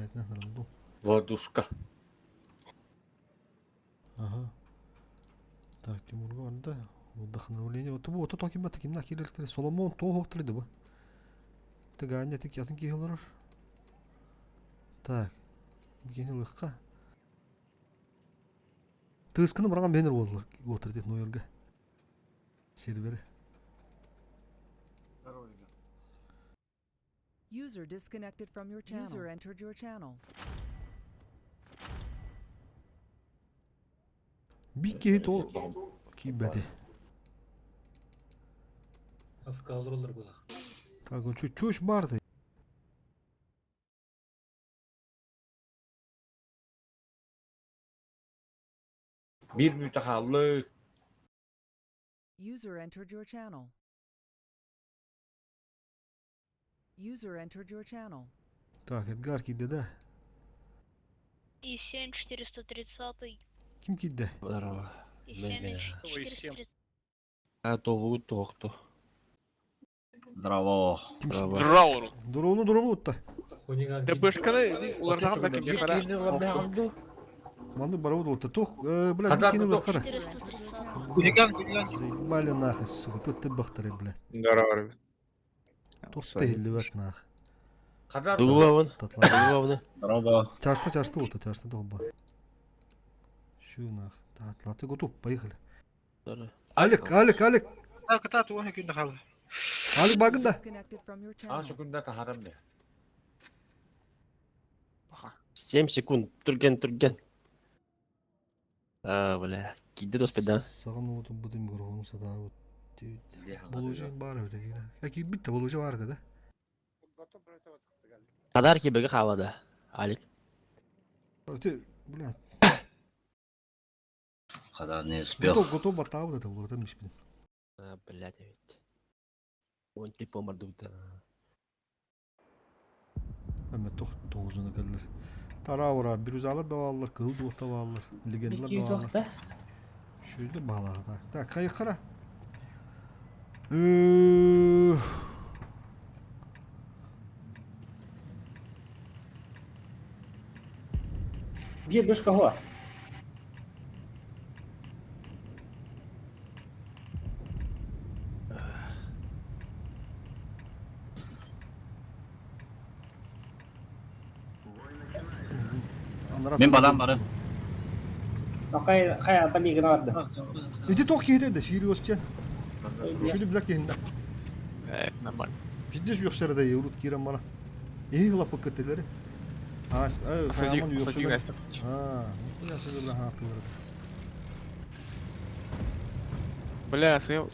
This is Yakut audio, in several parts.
Бэйэтинэн рандом. Владушка. Ага. Так, Тимурга барда. Вдохновление. Вот бу ото токим бата кимна киирэлтэр Соломон тоохтор да бу. Тыгаанньа тик атын киһи олорор. Так. Киһини ылыхха. Тыысканы быраҕан биһинэр уоллар уотар диэн нойорга. Сервері. User disconnected from your channel. User entered your channel. Бик киһи тол киирбэти. Афкалроллар булах. Так, он чуть-чуть барды. Биир мүнүүтэ хаалла. User entered your channel. User entered your channel. Так, Эдгар киирдэ да? И 7430. Ким киирдэ? Здорово. И 7430. А тобугут туохту. Здорово. Здорово. Дорону дорону утта. ДБшканы улардаҕын да ким бара. Манны барабыт уотта. Тух, бля, бикини бахтара. 430. Хулиган, хулиган. Заебали нахуй, сука, тут ты бахтары, бля. Здорово, ребят. Тух ты хиллибет нах. Хадар Дугубабын. Татлан. Дугубабын. Здорово. Чашта чашта уотта, чашта долба. Шу нах. Так, ты готов, поехали. Алик, Алик, Алик. Так, так, уон күндө хаалла. Алик багында. Disconnected from your А channel. секунда тахарам де. 7 секунд. Түрген, түрген. А, бля. Киирдэ доспедан. Саҕан уотун бутун микрофону сатаабыт. Болужа бар эбит этигинэ. Я киирбит да болужа бар да. Хадар кибеге хаалла Алик. Ты, бля, Когда не успел. готов, готов баттаабыт это булар там испин. А, блядь, ведь. Он типа мордута. Әмме тох тоғызына кэллэр. Таравра, бирюзалар да бааллар, кыһыл дуох да бааллар, легендалар да бааллар. Шүрді балаға так. Так, қайық қара. Биир бышка хо. Мин балам бары. Кай кай балигин барды. Ити тоқ кейде де, Сириус чен. Шүді білек дейін Э, нормально. Пиздец юқсары да урут кирен мана. Эһи лапы кытылары. А, Сади, сади Настя. А, нихуя себе бля хатылары. Бля, сел.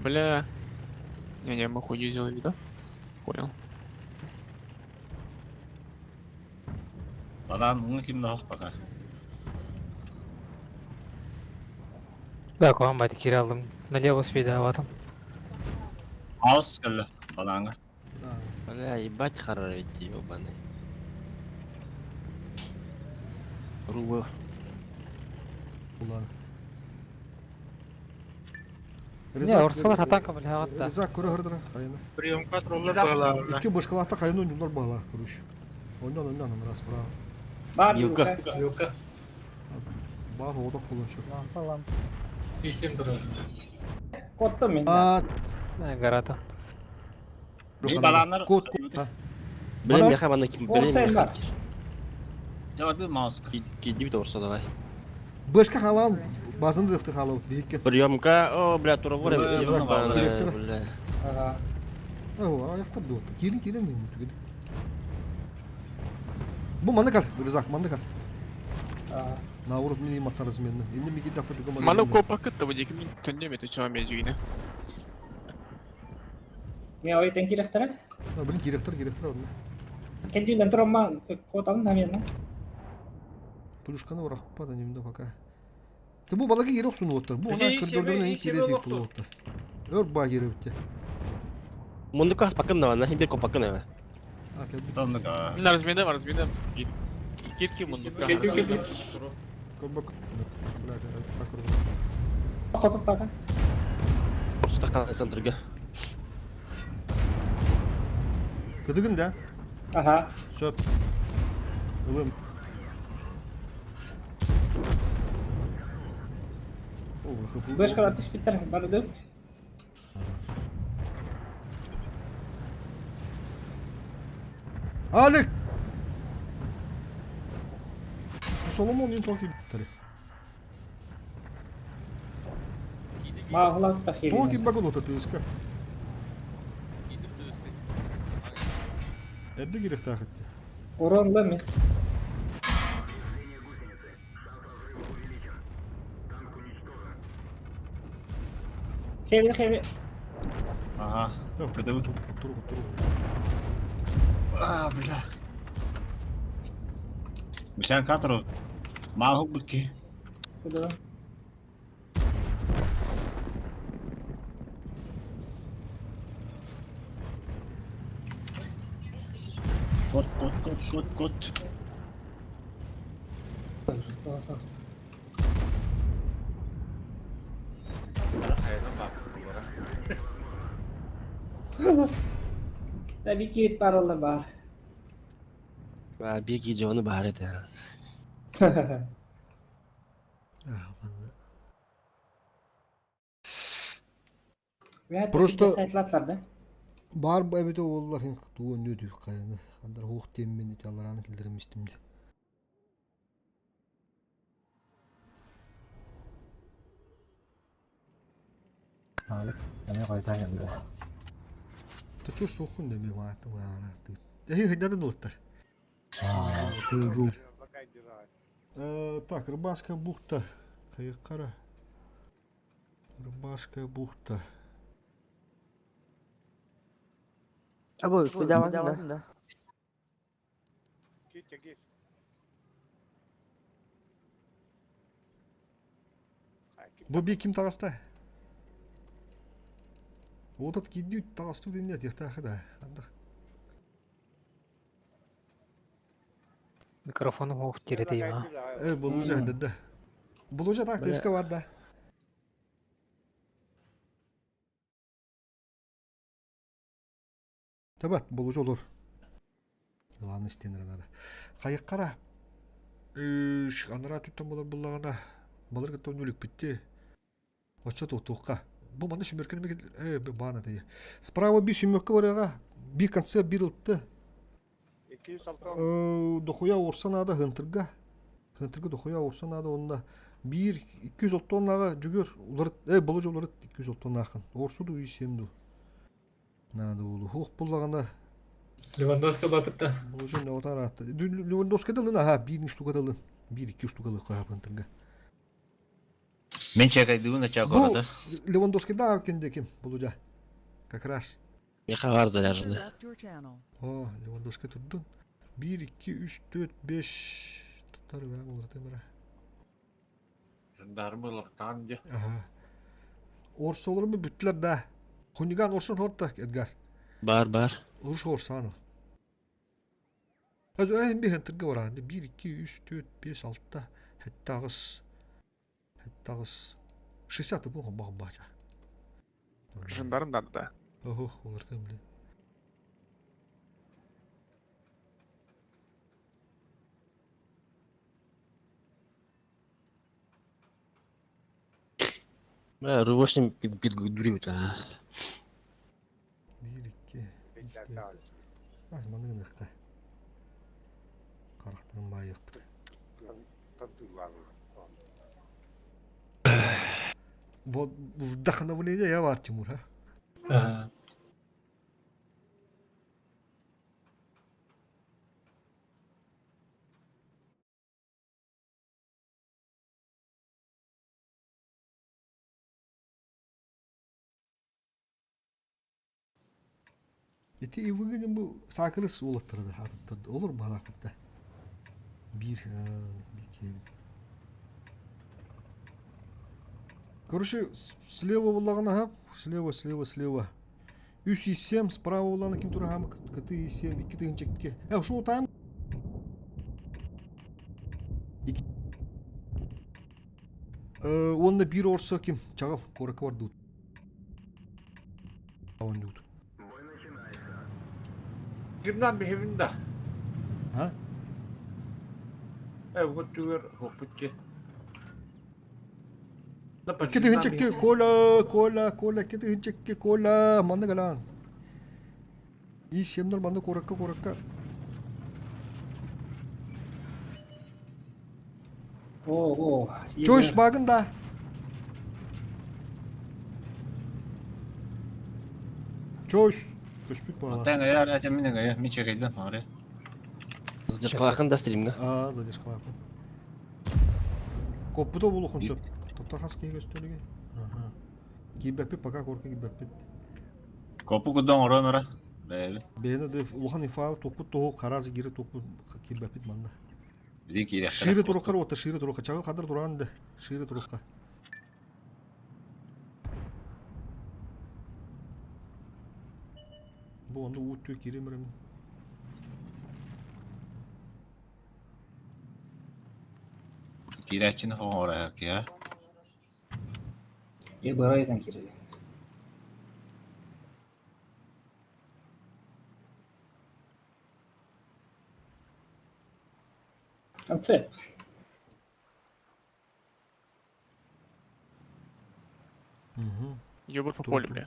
Бля. Не-не, мы хуйню сделали, да? Понял. Балам, ну ким да пока. Да, куһаҕан киирэ алдым. Налево успейдаабатым. Хаус кэллэ. Балаңа. Бля, ебать харар ведь, ебаный. Руба. Улан. Не, орсалар хатанка бля, Риза көрө хырдыра хайына. Приемка троллар была. Икки башкалахта хайын ойнулар бағалах короче. Оннан оннан он раз право. Бар Юка. Юка. Бар одок болон чу. Лампа, лампа. Коттум мен. А, Гарата. Би баланар. Кот кот. Бля, Бана- меха бана ким, бля, Орсай меха. бар. Жабы маус. Киди орса давай. Башка халам базын дыфты халау бикке. Приемка, о, бля, тура Бля, ебаная, бля. Ага. О, аяқтар дуотта. Кирин кирин енді түгел. Бу маны кал, Ризак, маны кал. Наурут мини матарыз менни. Енді миги дапы түгел. Маны копа кытта бу деки мин түннеме түчөм мен жигине. Мен ой тен кирехтер. Блин, керектер, керектер одна. Кендүнен турама коталын хамен. Плюшканы орақпа да немде пока. Ты бу балаги керек суну оттар. Бу ана коридордан эң керек деп бул оттар. Өр ба керек өтте. Мунду кас пакын на, на химбер копакын на. А, кел бит. Тоннуга. Мин разменде, разменде. Кирки мундука. Көбөк. Бля, так Котуп бага. Орса такан центрге. Кытыгын да? Аха. Сөп. Ылым. Бышкалар түспүттэр бардыт. Алик! Соломон им токи Мааҕылаатта Токи багылота тыыска. Эрдэ кириэхтээх этти. Уронла ми. Хеви хеви. Ага. Кыдыбы. Туру туру. А, бля. Мишан катору. Маахук быкки. Кыдыбы. Кот, кот, кот, кот, кот. Бики паролла бар. Бики дьону баар этэ. Просто баар эбитэ уоллар хин туу өннүү хайаны андар хуох тиэммин ити алларааны киллэрим истим дии. Аалык, эмиэ хойутаан кэллэ. Тачу суоххун да эмиэ маата маана Эһи хайдарын ылыттар. Так, Рыбацкая бухта. Хайыккара. Рыбацкая бухта. Абы, куда да? Бу би ким таҕыста? Отот киирдии таҕыстуу дэннэ этиэхтээх да. Хандах. Микрофону хуох тиэрэтийма. Э, Болужа да. Болужа так теска бар да. Табат, болужа олор. Ладно, истиэннэрэ наада. Хайыккара анараа түттэн болар буллаҕына балыр кытта үнүлүкпүтти. Оччо туохтуохха. Бу манна сүмөркөнү э баана тайы. Справа би сүмөккө барыаҕа. Би конце бир ылтты. Дохуя урса наада хынтырга. Хынтырга дохуя урса наада онна бир 200 тоннаға жүгөр уларыт э болужа уларыт 200 тоннаахын. Орсуду исемду. Наада уулу. Хуох буллаҕына Левандовска бапытта. Болужа не отар атты. Левандовска дылын аха бир штука дылын. Бир iki штука дылын хынтырга. Мен чекайдыбын да Бу чакората. Левандовский да кенде ким Болужа. Как раз. Меха бар заряженный. Left your channel. О, Левандовский турдун. 1, 2, 3, 4, 5 tutar be уларытын бара. Жандармы лартан де. Ага. Орса олар бы бүттүлөр да. Хуниган орсон хорта Эдгар. Бар бар. Уруш орсаны. Аз эм би хентерге баран. 1 2 3 4 5 6 7 8 7 8 60 бу бага бача. Жандарм надо, да. Ого, уларытын блин. Бля, рубашным пидгудурю а. 1 2 3 4. Аз маны гыныкта. Карактырын байык. Вот вдохновление я бар Тимур, а? Ага. Ити ивыгын бу сакырыс улаттырды хаттар. Olur балакытта. Bir, bir, Короче, слева буллагана хап, слева, слева, слева. 3,7 справа буллана ким тура хам кыты и 7 2 тыгынчекке. Э, ушул там. Э, онна бир орсо ким чагал корака бар дут. Он дут. Подземнан биһибин да. А? Э, вот түгэр хоппутче. 2 тыһыынча кола, кола, кола, 2 тыһыынча кола, манна галаан. И семнер манна куракка, куракка. О, о. Чойс багын да. Чойс. Көспүт бала. Тэн гаяр әтем мин гая мин чекайдан ары. Задержкалаахын да стримҥа. А, задержкалаахын. Коппута булухун сөп. Тотта хас киһи көстөлүгэй. Аха. Киирбэппит пока корка киирбэппит. Копу кудон оромара. Бэби. Бэйэни да улахан инфа топпут тоһу харазы киирэ топпут киирбэппит манна. Бири киирехтер. Шире туруккар уотта шире турукка чагыл хадыр туран да шире турукка. Бу онду уут түү кииримирим. Киирээччини хоҥора киһа. И барайтан кирили. Концепт. Угу. Ёбар по полю, бля.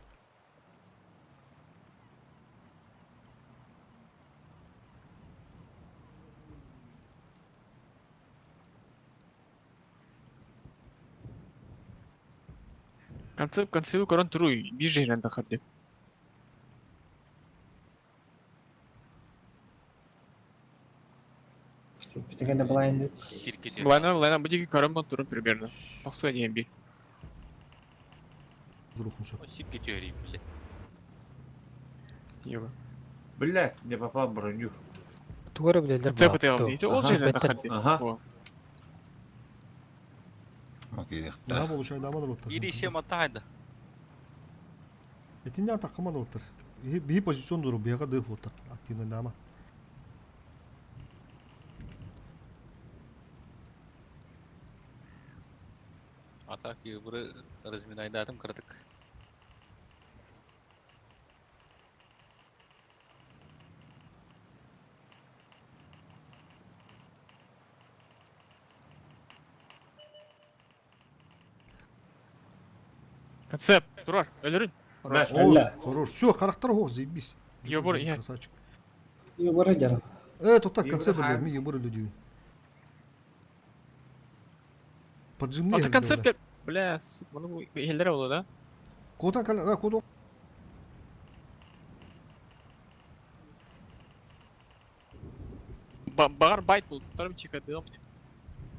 Концепт концепт корон туруй, бир жеринен тахар деп. Бүтегенде былайын деп. Былайна, былайна, бу диги корон бон турун примерно. Тахса диэн би. Турухун сөп. Ёба. Блять, не попал в броню. Тугары билелер Концепт это ол жеринен тахар деп. Ага. Во. Наha болушай даман оттар. Этиннен таккаман оттар. Би позицион дуру бияга дых оттар. Активно дама. Атаки выборы разминайдатым кырдык. Концепт, турар, өлөрүн. Бля, О, хорош. Все, характер о, заебись. Ебор, я. Красавчик. И барайдар. Тут так концепт Ебор, ми ебор люди. Поджимни. Ата концепт, бля, сука, ну бу елдер болду да. Кодан кал, а, кодо. Багар байт бул, тарым чекады.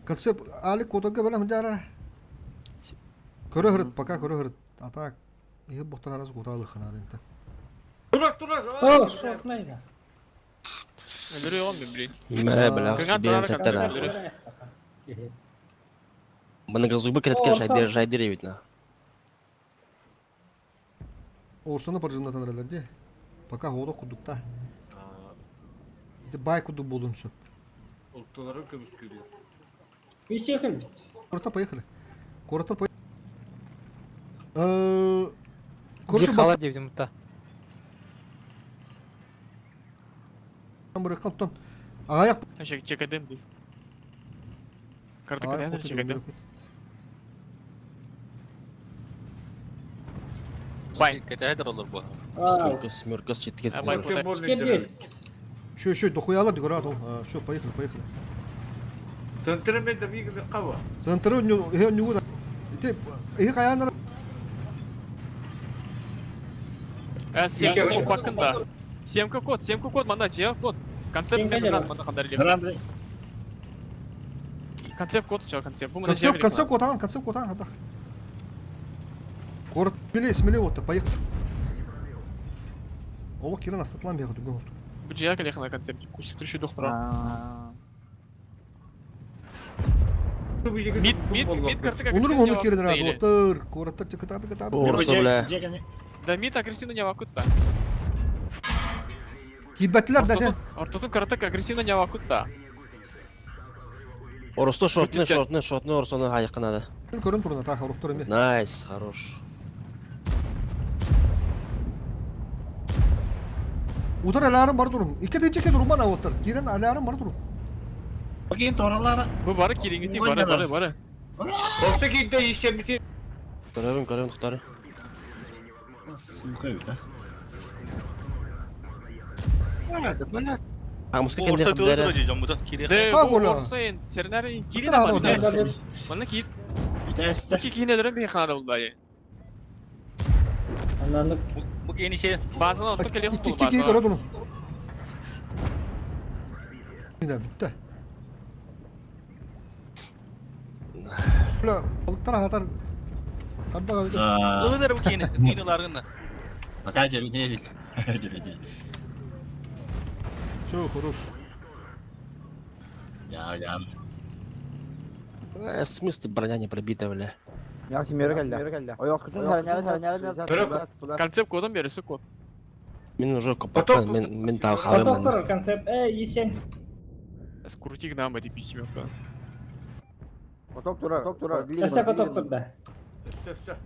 Концепт али кодога бала хунжара. Көрө хырыт, пока көрө хырыт. Ата ихи боқтар арасы кодалы ханадынта. Турак, турак! О, шок найда. Өлөрү он мен блин. Мэ, бля, Кыҥан биэн турар сеттен концепт ах. өлөрү. Маны газуйба киреткен шайдыр жайдыр эбит на. Орсоны поджимнатан релерде. Пока ходу кудукта. Ити бай кудук болдун сөп. Улталары көмүскүлү. Висехим бит. Коротта поехали. Коротта поехали. Короче, Бир хала деп мутта. бастан бір қаптан. Аяқ Чек чекадым би. Карта аяқ каден чекадым. Бай. Ау. Семерка, семерка сетке. А, бай. Кирди. Еще, еще, дохуялар дегорат. Все, поехали, поехали. Центреме да вигне кава. Центры не не Ити ихи каянар Э, семка код бакында. Семка код, семка код манда, же код. Концепт Семка мен жана. манда кандай Нрам бля. Концепт код чо, концепт. Бу мында Концепт, концепт котан, концепт котан хатах. Город смелее, смелее вот, поехали. Олох кирен астатлан бега дүгөн усту. Бу же калехна концепт. Кусик трещи доктора. Мид, мид, мид картыга Онур оны кирен рад отыр. Городтар чыкытады кытады. Орсо, бля. Да мид агрессивно не вакутта. Кибәтләр дә. Ортотун картыга агрессивно не вакутта. Оросто шортны, шортны, шортны орсоны хайыкканады. Көрөн турна та хороштор эме. Найс, хорош. Удар алаарым бар турун. Икки тыынча туруман авоттар. Киирэн алаарым бар турун. Бакин торалара. Бу бары кириңити бары бары бары. Olsa ki de işe Көрөбүн, көрөбүн тохтары. Сука это. Амуска Бу кенде орса тылы хабдара. турар дьон бутан кириэхэ. Де Так бу ола. орса сернер кирин Кытыр манна. Да, Манна кир. Үтәстә. Ки киһине өлөрөн биһи хаана буллай. Ананы Бу киһини ше Базаны оттон кэлиэх Икки буолла киһи базаны. көрө турун. Бүттэ. Бля, балыктар аһатар. Ханна Да. ылынар бу киһини. Мин ыларгынна. Пока жебедейдик. Жебедейдик. Все, хорош. Я, я. В смысле броня не пробита, бля? Я семерка кэллэ. Ойох күтүн сараняра сараняра сараняра. Концепт кодон бересі код. Мен уже Потом- копакпын, мен мен тал халым. Поток турар концепт. Э, исем. Скрути к нам эти письмёка. Поток турар, поток турар. Өссө коток турда. Все, все.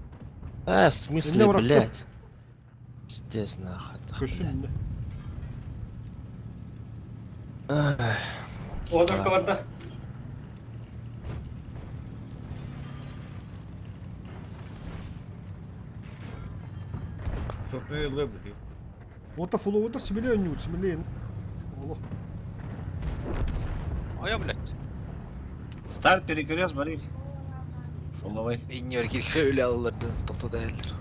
А, в смысле, Инде бырахты. блядь? Пиздец, нахуй. ах, Көссүн. блядь. Ах, Одан кабарда. Сотны лыбы. Ота фуловыдар смелее өннүүт, смелее. Олох. Ая, блядь. Старт перекрест, смотри. Фуловый. Иннер кирхе өле алаларды тоқтода әлдер.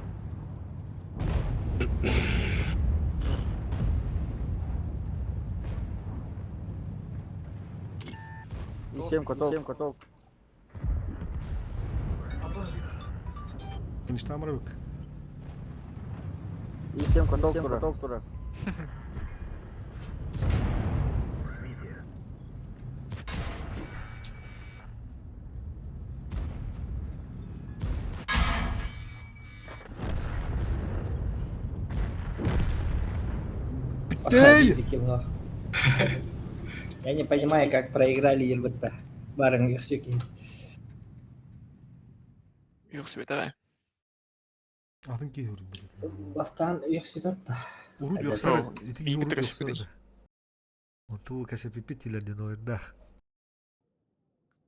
Исем коток, исем коток. Фиништамырыбык. Исем коток турар. Коток турар. Эй! Кило. Я не понимаю, как проиграли Елбетта. Барын Юрсюки. Юксү бетэ. Атын киһи урут билет. Бастан Юрсютатта. Урут Айда, ёксары. сол, Ити биги урут тырышып ёксары. Оту кәсепипит тилерден ойында.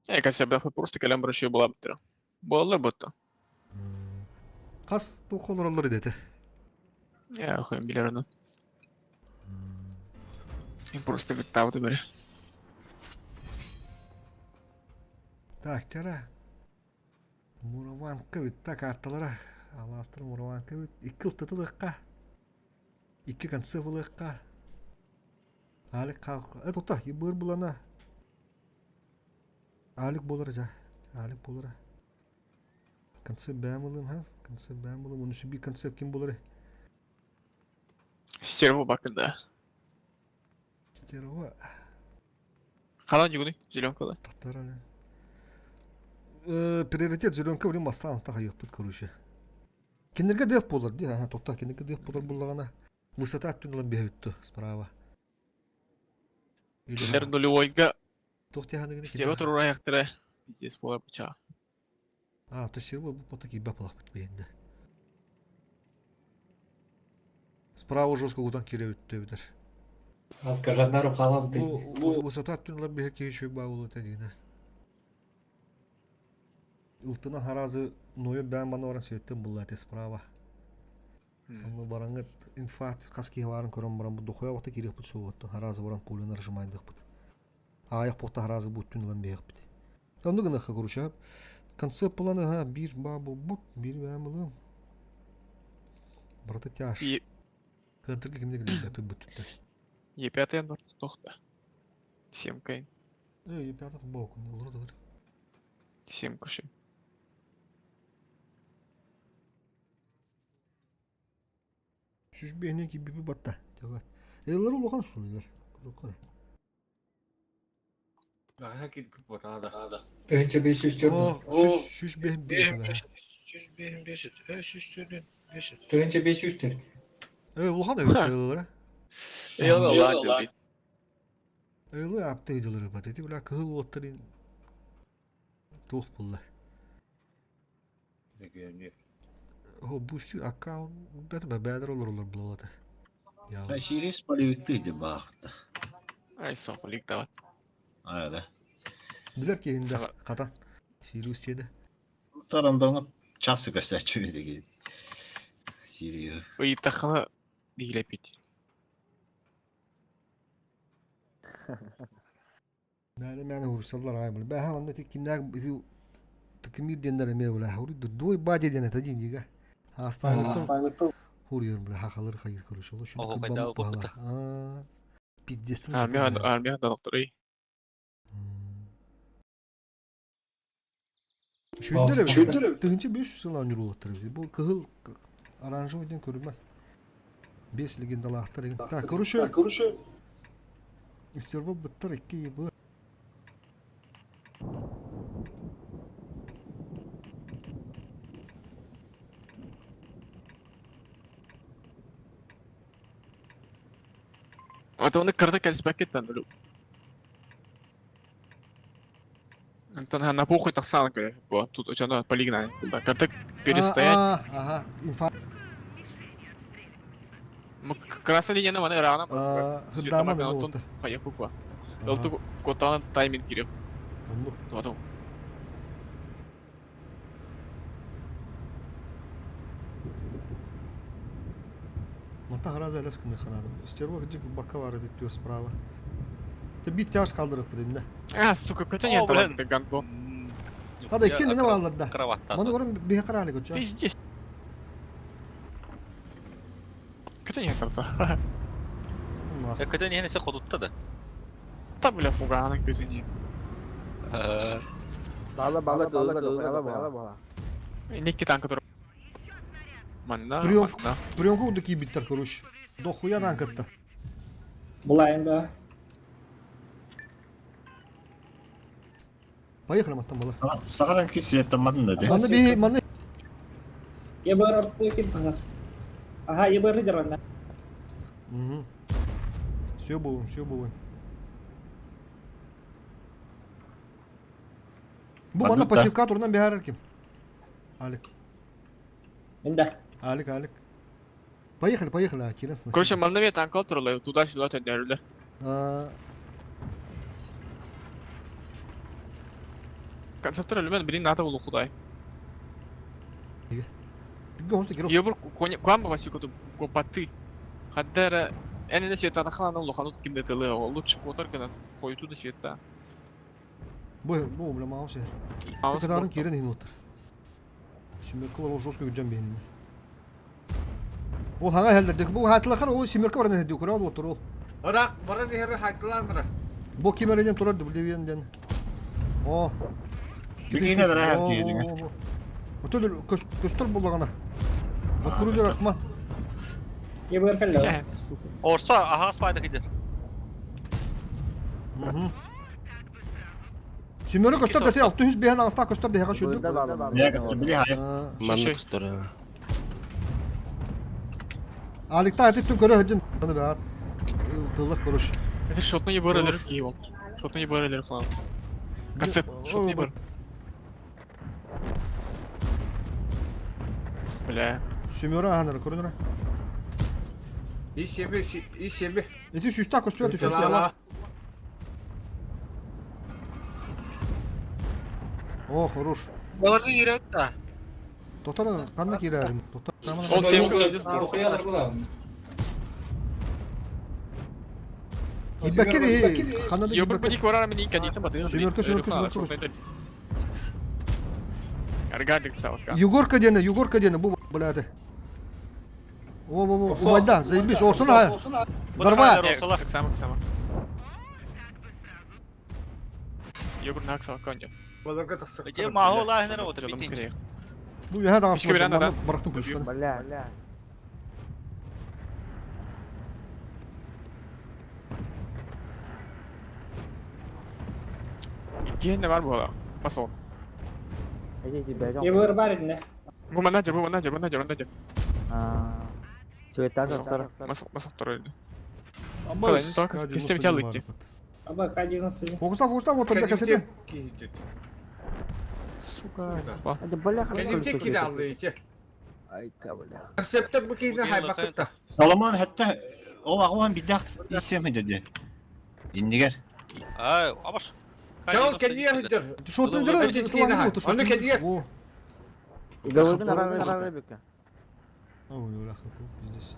Э, как всегда, просто кэлэн барышы була буттара. Буоллар бутта. Қас тоқолороллар деді. Я хуйм билер оны. Мен просто гыттабыты бері. Так, тара. Мураванка бит так атталара. Аластыр мураванка бит. Икки ылтытылыққа. Икки концевылыққа. Алик қалқ. Э, тоқта, ебір булана. Алик болар жа. Алик болар. Концепт бәм ха? Концепт бәм булым. Онысы bir концепт ким болар? Стерва бакында. Стерва. Қалан югуны, зеленкалы. Тақтар әлі. Приоритет зеленка блин бастан таға йықпыт, короче. Кинерге деф болар, ди, ага, тоқта, кинерге деф болар буллағана. Высота түнілін бейітті, справа. Или Кинер нулевойга Тоқ тяханы стерва турура аяқтыра. Пиздец бола быча. А, то стерва бұл поток ебе палақ бит бейінді. Справа жестко удан кире өтті бітір. Откажандар қалам Бу высота түнілін бейі кейші ба олы тәдігіне. Ылтынан харазы нойы бән бана баран светтен бұлла справа. Онно бараңыт инфаркт хас киһи баарын көрөн баран бу дохуя вакта кириэхпит суоттун харазы баран пуляны нажимайдыхпыт. Аайах похта харазы буттун ылан биэхпит. Онну гыныхха короче. Концепт планы ха бир ба бу бут бир бәм Брата тяж. И Кантырга кимде килер бу буттар. Е5 бар тоқта. Семка. Э, пятых бок, олар да. Семка ши. Сүз бэхне ки биби батта. Табат. Эллер улахан сулар. Курукар. Ага, кит потада. Önce 504. О, сүз бэхн бэхн. Önce 504. Э, улахан эбит эллер. Элла Эллер апта идилер бат. Эти бля кыл оттарын тух булла. О, бу аккаунт бәт бәдер олар олар булады. Сириус полевиктыы диэн баахта. Ай, соқлик дават. Ара. Билэр киһиндэ хата. Сириус диэде. Тарандоҥа часы көстөөччү диги. Сириус. Ыйыттаххына диилэпит. Мээнэ мээнэ уурсаллар аай бу. Бэһэ манна ити кимнээх ити кимир диэннэр эмиэ бля дуй бадя диэн это дин дига. Астаангыттан хуруйар бля хахалар хайыр короче. Оһо хайдаа куппута. Пиздец. Армия армия докторы. Шүндер эбит. Тыһынча 500 сыл оонньууллар эбит. Бу кыһыл оранжевый диэн көрүмэ. Бес легендалаахтар деген. Так, короче, Стерва быттар икки ебы. Это оны кырда кэлиспэккиттэн өлү. Антон на похуй тахсан көрө. Бу тут очано полигна. Кырдык перестоять. Ага, инфа. Красная линия маны ыраагына. Хырдааман ылы Хайа куква. Олту котан тайминг кирип. Туату. Мата хараза элес кыны ханадым. Стерва жик бака бар эдик түөр справа. Те бит тяж калдырып дедин да. А, сука, көтөн О, блин. янталатты гандон. Хада икки не баллар да. Кроваттан. Маны көрөн бихе каралык өчө. Пиздец. Көтөн янталатты. Көтөн иһин ходутта да. Та бля фуганың көтөн. Бала бала бала бала бала бала. Некки танка тур. Манна, Прием. манна. Приемка удuk биттер короче. Дохуя танкатта. Булайын ба. Поехали маттан бала. Саҕадан ки светтамматын да дии. Маны бихе маны Ебыр орту кин бага. Ага, ебыр лидер онда. Угу. Все будем, все будем. Бу мана Бадут да. пассивка турунан бихарар ким? Алик. Мында. Алик, Алик. Поехали, поехали, а, Кирен сносит. Короче, манна мен танка турлай, туда-сюда төннөрүлөр. А, Концептор өлүмөн бирин ната болу кудай. Гонсто киров. Ебур коня куан басикоту гопаты. Хаддара энене света ханан лоханут кимде тылы, лучше котар гына хойту да света. Бу, бу, бля, маус ер. Аус Кадарын кирен хин отыр. Семерка ол жестко gücen бейнин. Ол хага хелдер. Бу хатлахар ол семерка бар не дюкра ол отыр ол. Ора, бара дихер хайтыланра. Бу кимерден турар дублевенден. О. Бүгүнэ дара киирдиҥ. Өтөлөр көстөр буллагана. Бакурулар акма. Ебыр калла. Сука. Орса аха спайда кидер. Семерка көстөр дете 600 бehen аста көстөр дехе чүрдүк. Били хай. Манна көстөр. Аликта атып түн көрө хыджын. Аны баат. Тыллар көрүш. Это шотны не барылар кийip. Шотны не барылар falan. Концепт шотны не бар. Бля. Семера анар көрүнөр. Ишеби, ишеби. Эти сюста көстөр төшөстөр. О, хорош. Баларды кирет да. Тотар кандай кирерин? Тотар. Ол семка здесь Охуялар була. Кибекке де ханада Ебур бу ник барар мен инка дитем баты. Семерка, семерка, семерка. Аргадик савка. Егорка дені, Егорка дені, бу блядь. О, о, о, вайда, заебись, орсын а. Зарва. Сама, сама. Ебур нак савка не. Баларга тахсык. Же махо лахнер отыр битин. Бу яһа да Кичке бирән ада. Барактын пушканы. Бля. Икки бар була. Басол. Эти тебя Ебыр бар инде. Бу менеджер, бу менеджер, менеджер, менеджер. Цвета доктор. Масок, масок туры. Аба К90. Фокуста, фокуста, вот только кассете. Сука. Это бля, Кәдимте кире алды иче. Ай, бля. Концепттер бу киһини хайбакта. Соломон хэтте. Ол аҕуһан бидах исем деді. Иннигер. Ай, абаш. Чол кэннигэ сылдьар. Шотны дыры, Онно кэннигэ. Головын арар бүккә. Пиздец.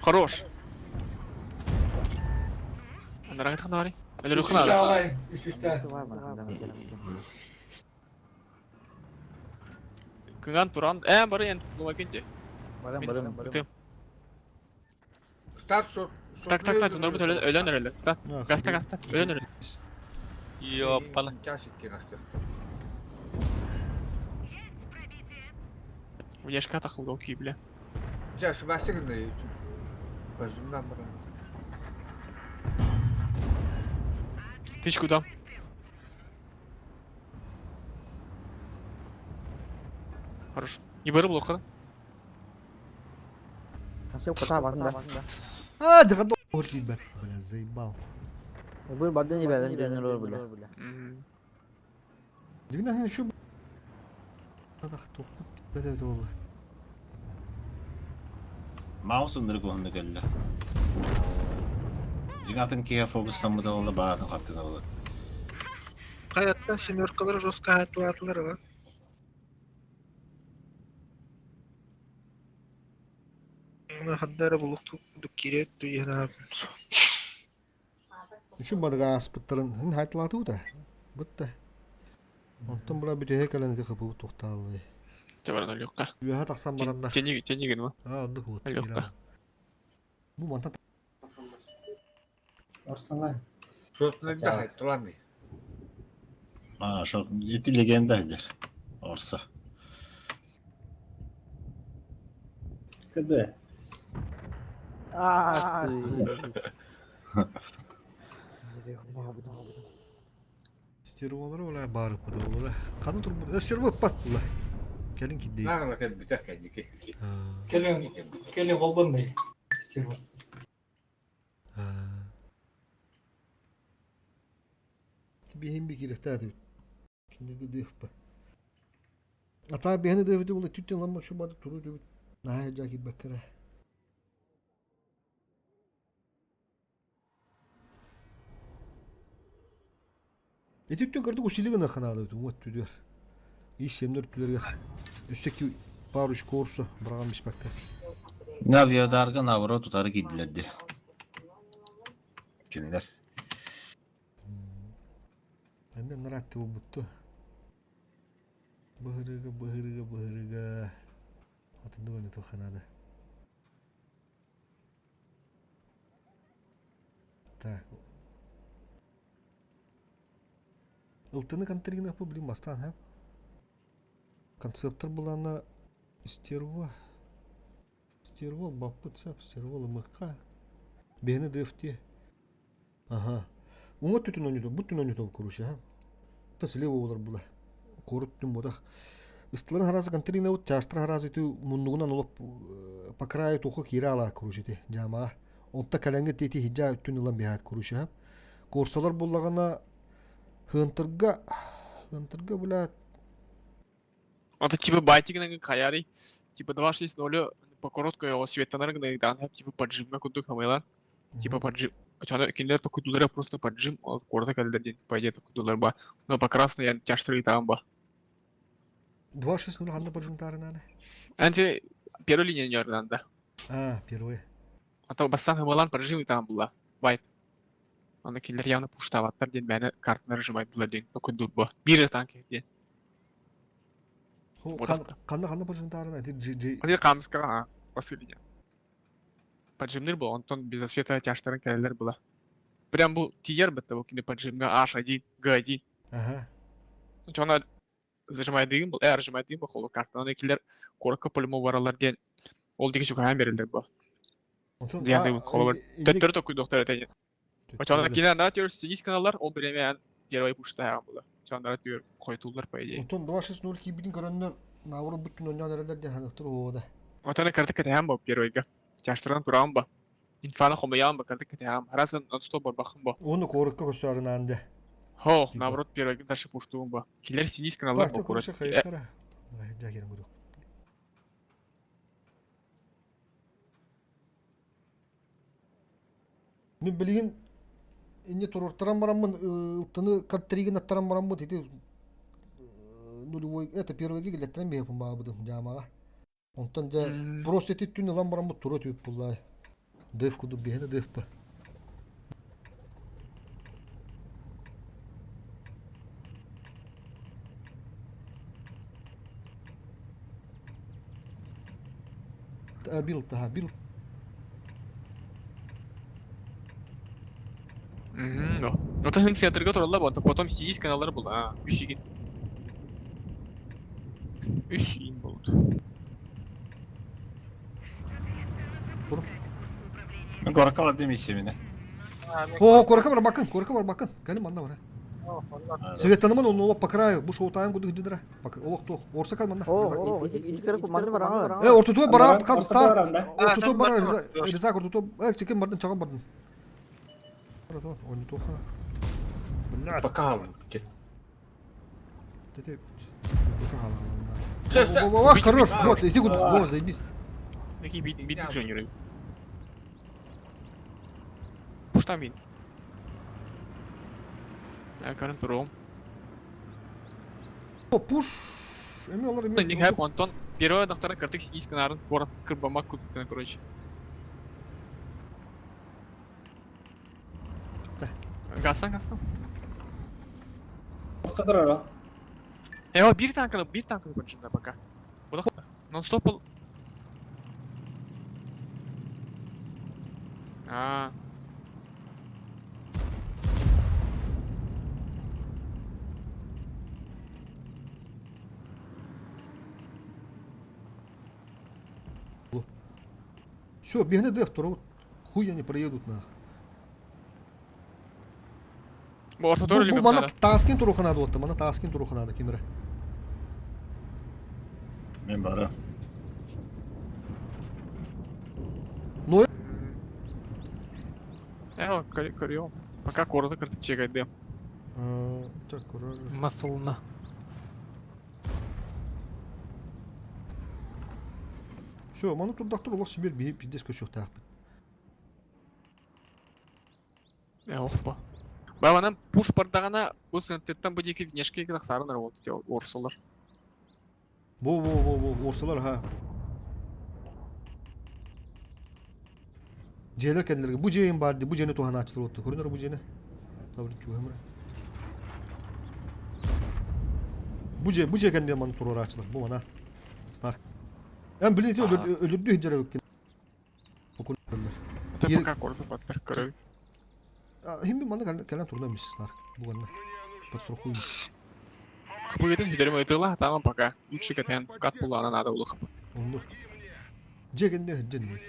Хорош. Анарага тахнары. Өлөрү ханара. Үс үстә. Кыган туран, э бары эн фломакенте. Барым, барым, барым. Старт шот. Так, так, так, норбут өлөн өлөн өрөлө. Так, гаста гаста, өлөн өрөлө. Ёппана. Час икки настыр. Внешка тахылды ки, бля. Час басыгны. Базымнан барам. Тычку дам. Хорош. Не бары блока. Асып кота бардым да. А, дыгады бля, заебал. Бу бардын ибәден бирен olur бля. Дигнә һин шу Тадах тохут бәдә болы. Маус ындырык онны келді. Дигатын кия фокустан да олы баатын хаттына олы. Hayatta семеркалар жестко hayatlar var. Хаддара булук кирет туяна. Шу бадыга аспыттарын хин хайтлаты да. Бытты. Онтон була бүтәһе кэлэн ити хапы тухтаалы. Чабаран өлөккә. Үһә тахсан баранда. Тени тени генме. А, онды хуут. Өлөккә. Бу мантан Орсаңа. Шотны да хайтлами. А, шо, ити легенда дер. Орса. КД. А, Стервалары ола барып бу ола. Каны тур бу. Стерва пат була. Келин кидди. Нагла кел битә кәндики. Келин, келин колбондай. Стерва. Бихин би кирехтә Кинде дыф ба. Ата бихин дыф ди була түттен ламма шу бады туру ди. Наа жаки бакара. Эти түттен көрдүк усилигин ханады уңат түдөр. Иш семдер түдөргө. Үсеки паруш курсу браган бишбакка. Навиодарга наоборот утары кийдилерди. Кинилер. Эми наратты бу бутту. Быһырыга быһырыга быһырыга. Атындыгын ito ханады. Так. Ылтыны контригна по блин бастан, ха? Концептор булана стерва. Стервол баппыт сап, стервол мыкка. Бени дефти. Ага. Уңа түтін ойнайды, бұт түн ойнайды короче, ха? Та слева олар була. Корут түн бодах. Истыларын харазы контригна вот чаштыр харазы ту муннугунан олып по краю тухы кире ала короче те жамаа. Онта каланга тети хиджа түн ылан бихат короче, ха? Корсалар буллагана хынтырга хынтырга була Это типа байтик хаяри. Типа 2.6.0 по короткой его светанар гна типа поджим на куду хамайла. Типа поджим. Чана киндер то кудулара просто поджим, а коротко когда день по идее то кудулар ба. Но по красной я тяжтыры там ба. 2.6.0 ханна поджимтары надо. Анти первая линия не да. А, первые. А то бассан хамалан поджим и там была. Байт. Аны киллер явно пуштаваттар ден бәне картаны нажимайдылар ден. То кудур ба. Бир танки ден. Ханна ханна поджимтары надо. Джи джи. Один камска, а, после линия. Поджимныр был, онтон без освета тяжтарын кәлелер была. Прям бу тиер бітті бұл кине поджимга H1, G1. Ага. Чона зажимай дыгын был, нажимай дыгын был, холу картаны аны киллер корка полюмо баралар ден. Ол диге чуган берилдер бу. Яны холу Төттөр токуй доктор этен. Чона кине ана тер стенис каналлар, ол биреме первый пушта була. Чона тер койтулар по идее. Онтон 2.6.0 кибидин көрөннөр наоборот бүттүн ойнон эрелер ден ханықтыр ода. Отона карта катахан бу первыйга. Тяжтыран туран ба. Инфана хомаян ба карта катахан. Харазан нон-стоп барбахын ба. Оны корыкка көсөрүн анды. Хо, наоборот, первый дальше пуштуун ба. Киллер синис каналлар Так, бу курат. короче, хайкара. Жакерин көрөк. Мин билигин инне туруортаран бараммын ылтыны каттригин аттаран бараммыт ити нулевой это первый киллэттэрэн биһэппин баабытым дьаамаҕа. Онтон дьэ просто ити түн ылан бараммыт тура түп буллай. Дыв кудук биһэне дыв па. Бил таha бил. Да. Ота центрга туралла бу, потом сиис каналлар бул. А, үс игин. Үс игин болду. Горка бар демейсе мені. О, корка бар бакын, корка бар бакын. Кәлем манна бар. Светанымын он олох по краю, бу шоутайым кудук дидра. Олох тох, орса кал манна. О, о, ити керек манны бар аңа. Э, ортотуа барат, каз стар. Ортотуа бар, Резак ортотуа. Э, чекен бардын, чаган бардын. Ойны тоха. Блядь. Пока. Тете. Пока хала. Хорош, вот, иди куда, во, заебись. Такие бит, бит инженеры. Пуштам бит. Я каран туром. О, пуш. Эми олар эми. Не хайп, Антон. Первый доктора картык сидись канарын, город кырбамак кутка, короче. Гастан, гастан. Орса турар Э, бир танканы, бир танканы кончында пока. Будак нон-стоп бол. А. Все, бегни деф, тура хуй они проедут нах. Бу орта тура Бу мана таскин туруханады отты, мана таскин туруханады кимре. Мен бары. Но Э, көрüyorum. Пока коротко кыртык чегайды. Так, Масулна. Все, маны турдактыр олар сибир би пиздец көсөх таахпыт. Э, охпа. Бабанан пуш бардагана бу сынтыттан бу дики внешке кылак сарынар болду те орсолор. Бу бу бу бу орсолор ха. Жээлер кенилерге бу жейин бар ди, бу жени тухана ачылыр отты. Көрүнөр бу жени. Табыр чугамыр. Бу же бу же кенде маны турар ачылыр. Бу мана. Старк. Эм билин те өлүрдү хиджер өккен. Окуллар. Это пока коротко баттар көрөбү. Химби маны кэлэн турна мисс Старк. Бу ганна. Подстрахуем. Хпыгытын хүдерим ытыла, тамам пока. Лучше кэтэн вкат пулана надо улых. Онду. Же кенде хиджер дими.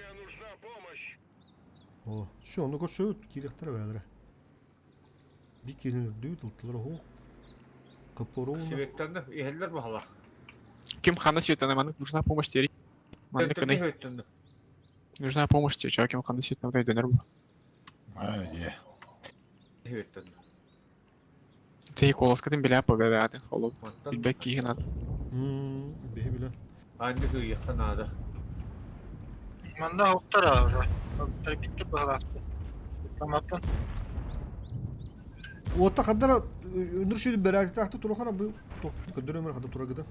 О, все, ону көрсө кирехтер бәлere. Би кирин үрдү тылтылар хо. Кыпору. Сибеттен ихеллер бахала. Ким хана светана маны нужна помощь тери. Маны кыны. Нужна помощь тебе, чё, ким хана светана дөнөр бу. А, де. Сибеттен. Ты колоскатын биле погадаты холоп. Билбек киһин ат. Беhe биле. Анды кыйыктан ада. Манна хоктара уже. Битти бахалақты. Тамаппын. Ота хаддара өнүр шүйді бәрәкті тақты турухара бу көдөр өмір хадда тура гыдан.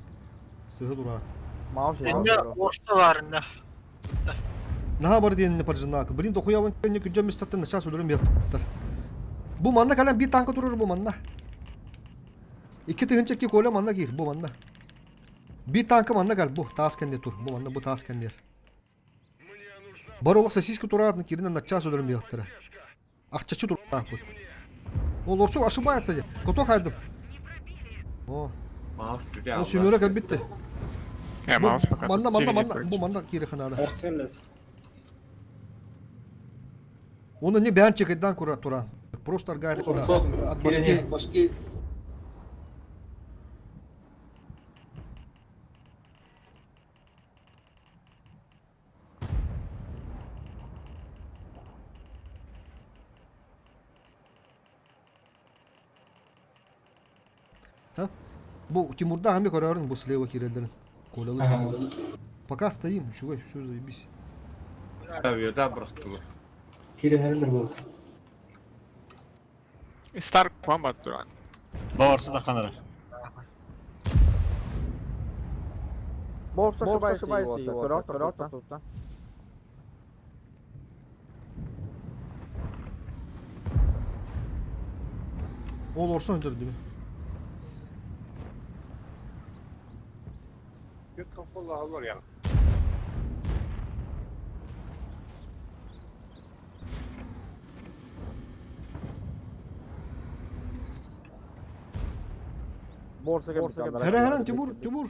Сыгы дура. Маус. Инде орса бар инде. Наха бар дейін паржынак. Блин, дохуя вон не күджем мистаттан наша сүлөрүм яптар. Бу манна калам бир танка турur бу манна. Икки тыгынча ки коля манна кир бу манна. Бир танка манна гал бу таас кенде тур. Бу манна бу таас кендер. Бар олақ сосиска тураатын киринен нача сүлөрүм яптар. Акчачы тур бут. Ол орсу ошибается де. Кото кайдым. О, ол сүмөрө кэлбитти. Э, маус пока. Манна манна манна бу манна кири ханада. Орса келес. Оны не бән чекайдан кура туран. Просто аргайт от башки. Бу Тимурда хами көрөрүн бу слева кирелдерин. Колялы. Пока стоим, чугай, все заебись. Авиада бырахтылар. Киренерлер был. Стар куан бар туран. Борса да ханара. Борса ошибается его. Көрө туттан. Ол орсон öldürdü. Борса капитан. Хара хара Тимур, Тимур.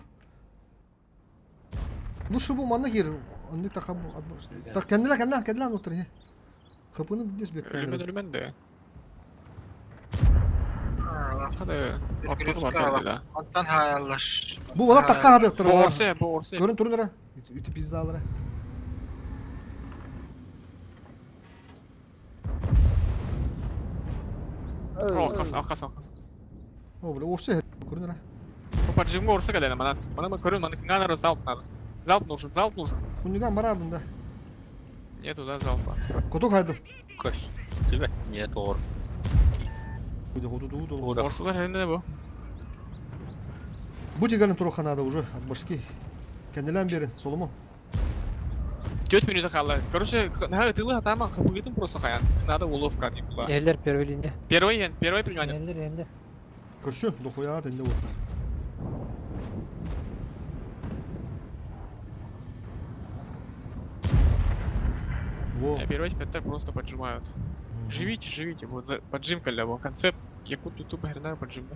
Лучше бу манна кир. Анны такам. Так кендиле кендиле кендиле отыр he. Kapını biz Ölümen bekleyelim. ölümen de. Хада Ортода бар кэллэ. Онтон хааллар. Бу бала такка хадыктыр. Бу орсе, бу орсе. Көрүн турун ара. Үтү пизда алара. Алқас, алқас, алқас. О, бля, орсе көрүн ара. По поджиму орсе кэллэ манан. Манан көрүн, манан кыңган залп надо. Залп нужен, залп нужен. Хуниган бар алдында. Нету, да, залпа. Коток хайдым. Көш. Түбэ. Нет, ор. Орсулар хәрендә бу. Бу дигәнен туруханада уже от башки. Кенделен берин, Соломон. 4 минута калды. Короче, на тылы атама хапыгытым просто хаян. Надо уловка не была. Эллер первый линия. Первый, первый принимание. Эллер, эллер. Көрсө, дохуя тенде вот. Во. Первый теперь просто поджимают. Живите, живите, вот за поджим калля, концепт. Якут ютуба хрена поджим.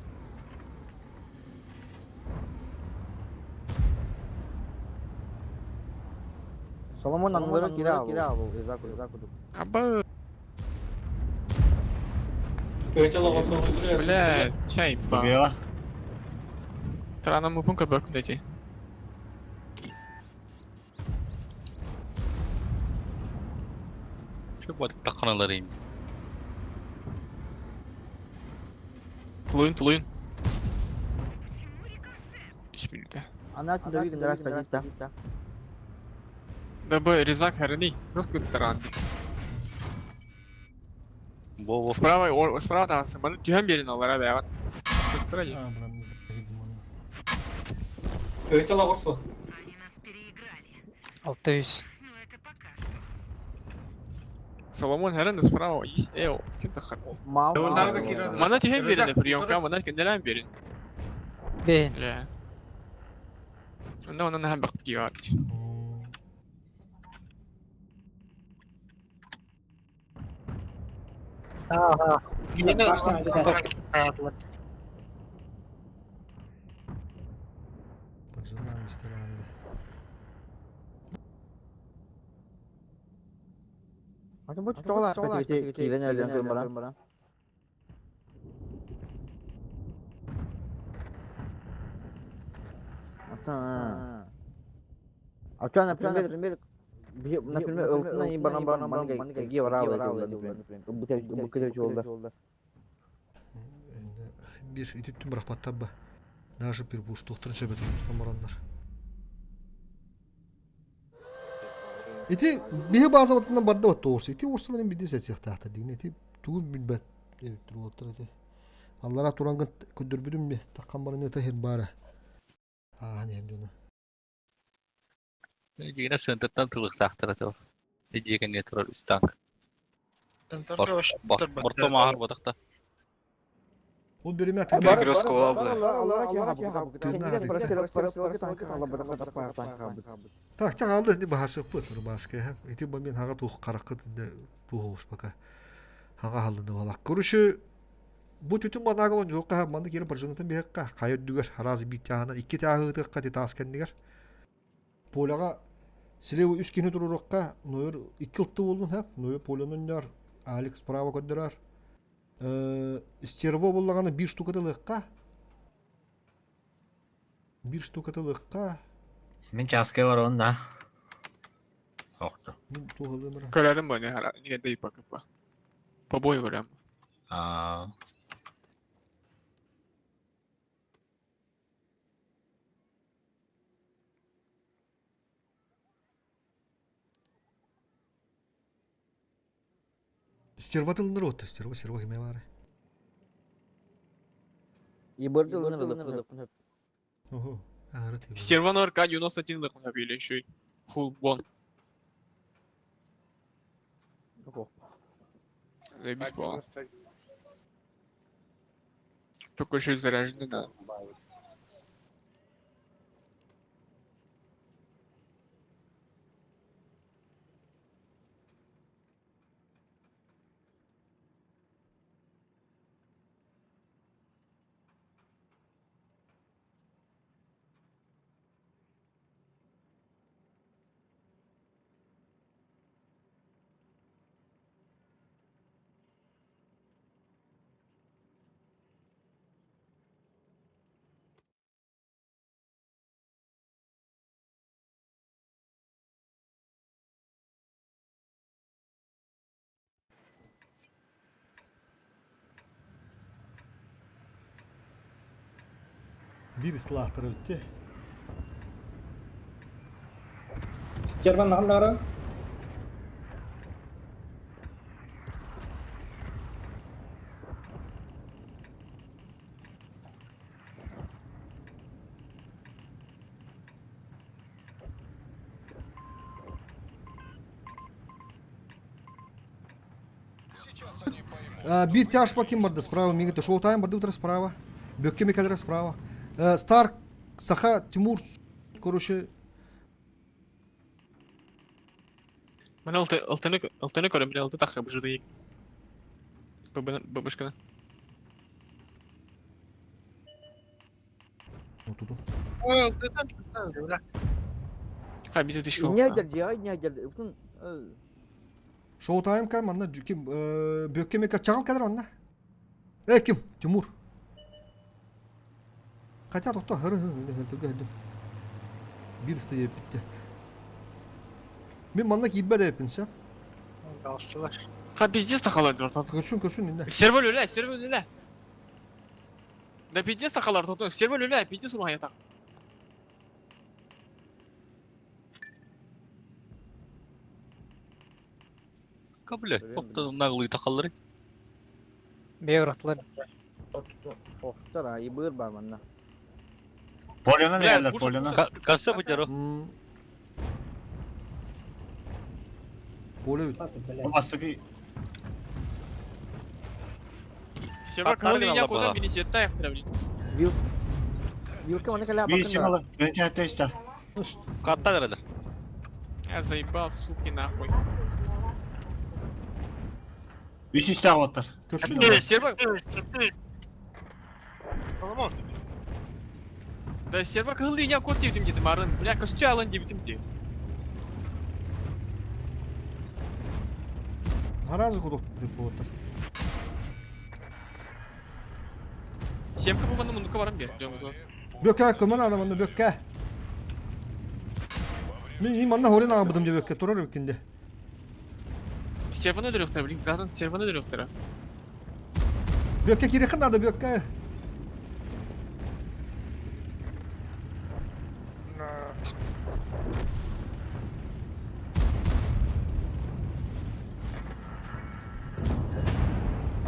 Соломон анлары кире ал. Аба. Өтө Бля, чай ба. Трана мы пункт бак дайте. Şu batık takanalarıyım. Тулуйун, тулуйун. 3 минута. Ана түндө гүндөрөс позиция. ДБ, резак, хрени. Просто таран. Бо Справа, о, справа там, маны түһән берин алар әбә. Сыктыра. Өтө лагорсу. 600. Соломон хәрен справа есть. Эо, кем-то хар. Мал. Мана түһән берин приемка, мана кенделән берин. Бен. Бля. Онда онан һәм бак кият. Ага. Поджимаем рестораны. Атын бу тола кирен элен көрүн баран. Ата. А например, например, ылтына и баран баран манга ги вара например. Бу бу жолда. Bir үтүттүн бирок баттабы. Даже бир буш тохторун шебет устан барандар. Ити биһи бааза баттынан барды бат тоорсу. Ити орсуларын бидде сәтсиэхтаахта дигин. Ити тугун билбэт туруоттар ити. Аллара турангын көдөрбүдүм би таккан барын эте хир баара. Аа не дюна. Yine сынтыттан тылыктаахтара тыл. Эдиэкен не турар үстанк. Борто махар батакта. Ол береме Так, так алды не бахарсык бу турбаска. Ити бу мен хага тух каракы тух пока. Хага халыны вала. Короче, бу түтүн банагалон жокка манды келип бір жынытын бекка кайы дүгер разы бит тахынан икки тахыты кати таскендигер. Поляга Силеу үс кини турурукка нойор икки ылтты болдун хап, нойор полянын яр Алекс право көддөрөр. Стерво боллаганы бир штука тылыкка. Бир штука тылыкка. Мен часка бар онда. Оқты. Мен туғылым Көрәрім бу не хара, не дей пока. Побой көрәм. А. Стерва тылыныр отты, стерва, стерва кеме бары. Ибырды ылыныр ылыппын хөп. Ого. Стерван РК-91 лыхын или еще фул бон. Заебись было. Только еще и заряженный, да. Биир ысталаахтара бүттэ. Стерван наһаллара. Биир тяжпа ким барда справа, миги шоу тайм барды утра справа. Бөкке мекалера справа. Старк, Саха, Тимур, короче, Мен алтыны алтыны көрөм, мен алты тахы бужуды. Бабышканы. Отуду. Ха, бите тишки. Не дер, я не дер. Бүтүн Шоу тайм кам, манна ким бөкке мека чагал кадр манна. Э, ким? Тимур. Хотя тохто хыры хыры Биир стоя битте. Мен манна кийбе деп сә. Ха, пиздец тахалар. Көрсүн, көрсүн инде. Сервер өлә, сервер өлә. Да пиздец тахалар, тотон, сервер өлә, пиздец урман ятак. Кабля, топтан наглый тахаллары. Беғыраттылар. Охтар, а ибыр бар манна. Полена нелер, полена. Касса бу Поле Бастыгы. Сервер кылы я куда мини сетта яктыра блин. Вил. Вилка мана каля Bir isim alın. Önce hatta işte. Катта nerede? Я заебал, суки, нахуй. Үс үстә оттар. Да, сервер... Да сервер кылы я кот дедим дедим арын. Бля, костю алын дебитим де. Харазы кудук деп болоттар. Семка бу маны мунука барам бер. Бөккә көмөн адамында бөккә. Мен мен манна хорин абыдым деп бөккә турар бөккенде. Серваны дөрөктөр, блин, zaten серваны дөрөктөр. Бөккә кирек надо бөккә.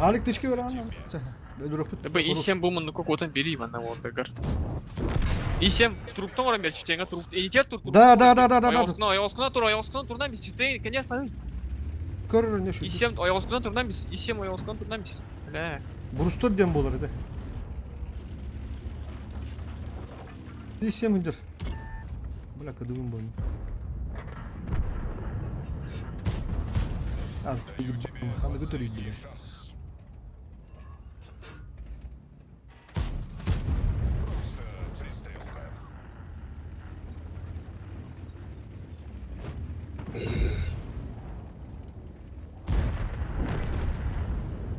Алик тишки бер аны. Бөдүрөк Да б и сем бу мунука котан бери мана вот гар. И сем труптан орам бер читенге труп. Эдитер тур. Да, да, да, да, да, да. Аяғыскына, аяғыскына тур, аяғыскына турдан биз читен, конечно. Көрөр не шу. И сем аяғыскына турдан биз, и сем аяғыскына турдан биз. Бля. Бурустар дем болар эди. И сем индир. Бля, кадыбым был. Аз, ханы көтөрүйт биле.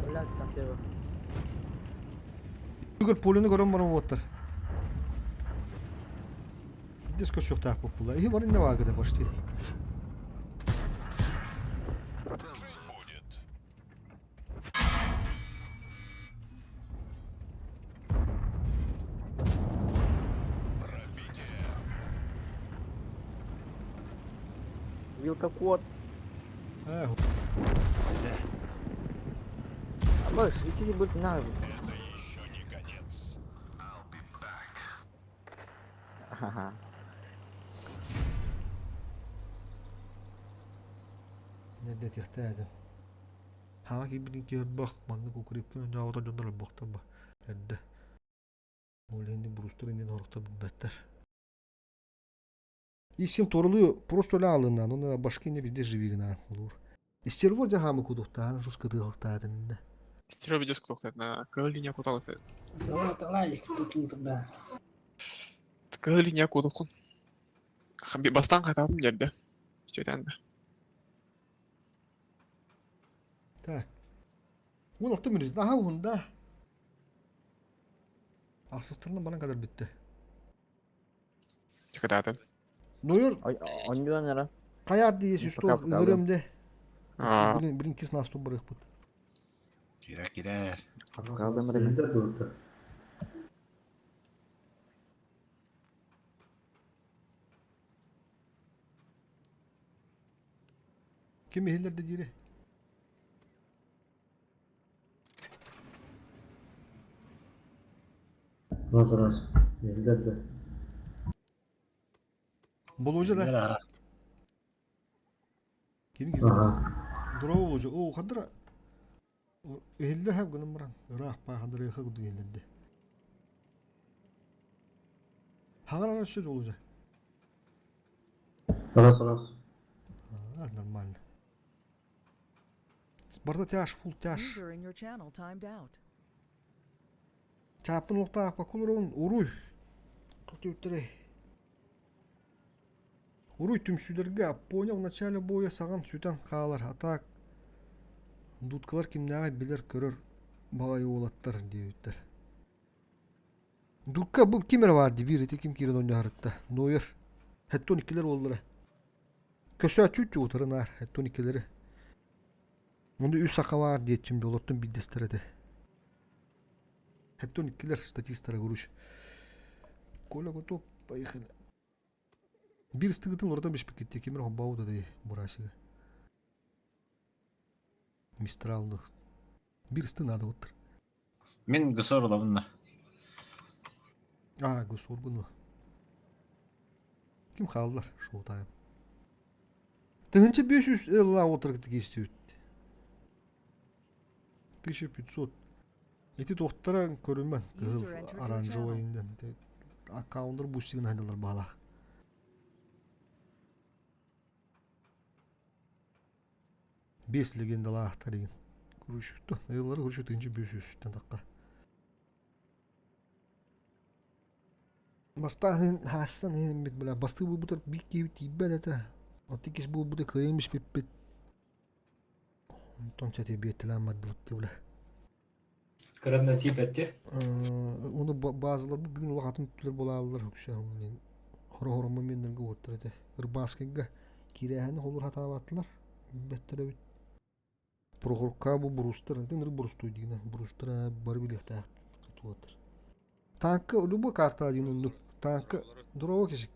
Блядь, там сервер. Бүгөр полюны көрөн барам оттар. Диско шок так попула. И бар инде вагы почти. Вилка кот. Э, А баш, идите будет на. Эрдэтиэхтээтим. Хаҥа киирбитин киһи маннык укрепкин оонньообото дьоннор өлбөхтөр ба эрдэ. Ол иһин брустар иннин хорохтор билбэттэр. Исим торулуу просто эле алыннан, оны башка не везде живи гына олур. Истерво жахамы кудуктаан, жус кытыахтаатын инне. Стеро видео сколько на кыһыл линия куталык. Салат лайк тутултурда. Кыһыл линия кудукун. Бастан хатаатым жерде. Сөйтәнді. Так. 16 минут. Аха уһунда. Ахсыстарынан баран кадar битти. Кытаатын. Нойор Онньуан эра. Каяр дии сүсту Пока пока. ыгырымде. Аа. Блин, блин, кис насту барыхпыт. Кирэ кирэр. Калдым ребят. Ким иһиллер де дире? Раз раз. Элдер Болужа да. Кирэр Ким ким? Дуроо болужа. О, хандра. Иһиллер хэп гынан баран. Ыраах па хандра ыха кудук иһиллерде. Хагар ара болужа. Раз раз. А, нормально. Барда тяж, фул тяж. User in your channel timed out. Чапын лохта пакулурун уруй. Тутүттере. Уруй түмсүүлэргэ понял в начале боя саган сүтэн хаалар. А так дудкалар кимнээҕи билэр көрөр баҕайы уолаттар диэбиттэр. Дудка бу ким эрэ баар дии биир ити ким киирэн оонньоһарытта. Нойер. Хэттон иккилэр уоллара. Көсөөччү утарынаар хэттон иккилэри. Онду үс саха баар диэччим олортон биирдэстэр этэ. Хэттон иккилэр статистара груш. Коля готов, поехали. Биир ыстыгытын уларытан биспиккит кимир хоббаабыт этэй бурасига. Мистралну. Биир ысты надо оттыр. Мин гысор олабынна. А, госоргуну. Ким хааллар шоу-тайм. 1500 ылла отыргыты киистибит. 1500. Ити туохтара көрүмэн кыһыл User entered your оранжевый channel. инден. Аккаунтар бусигын хайдалар баалаах. Бес легендалаахтар деген. Күрүшүктү. Ыйлары күрүшү тыынчы 500-тен таққа. Бастаан хаассан бит бля басты буутар бик киби тиийбэт этэ. Оттикис буолбута кыайым испиппит. Онтон чати биэттилээн бардыбыт бля. Кыранна тип этти. Оны базалар бу бүгүн улахан түлер болаалар үксэ мен хоро моменнерге уоттар этэ. Ырбааскайга киирээһини холур хатаабаттылар. Бэттере бит. Прохорка бу брустар, ын брустуй дигинэ. Брустар бары билиэхтээх туоттар. Танка любой карта один оннук. Танка дурова кишик.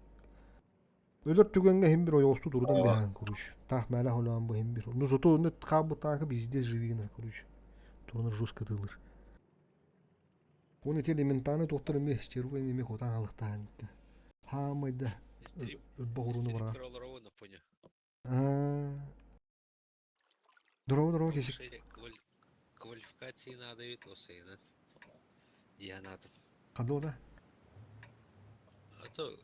Өлөр түгэҥҥэ иһин бир ойоҕостуу турудан бэһээн короче. Таах мээлэ холоон бу иһин бир. Ну зато онно хаалбыт танка везде живигинэр короче. Турунар жестко тыылыр. Оны ити элементарный туохтар эмиэ стервой эмиэ хотан алыктаан Хаамайда өлбөх уруну бараҕар. Дорово дорово кисик. Квалификации надо ведь осайынан. Дианатов. Ханна А то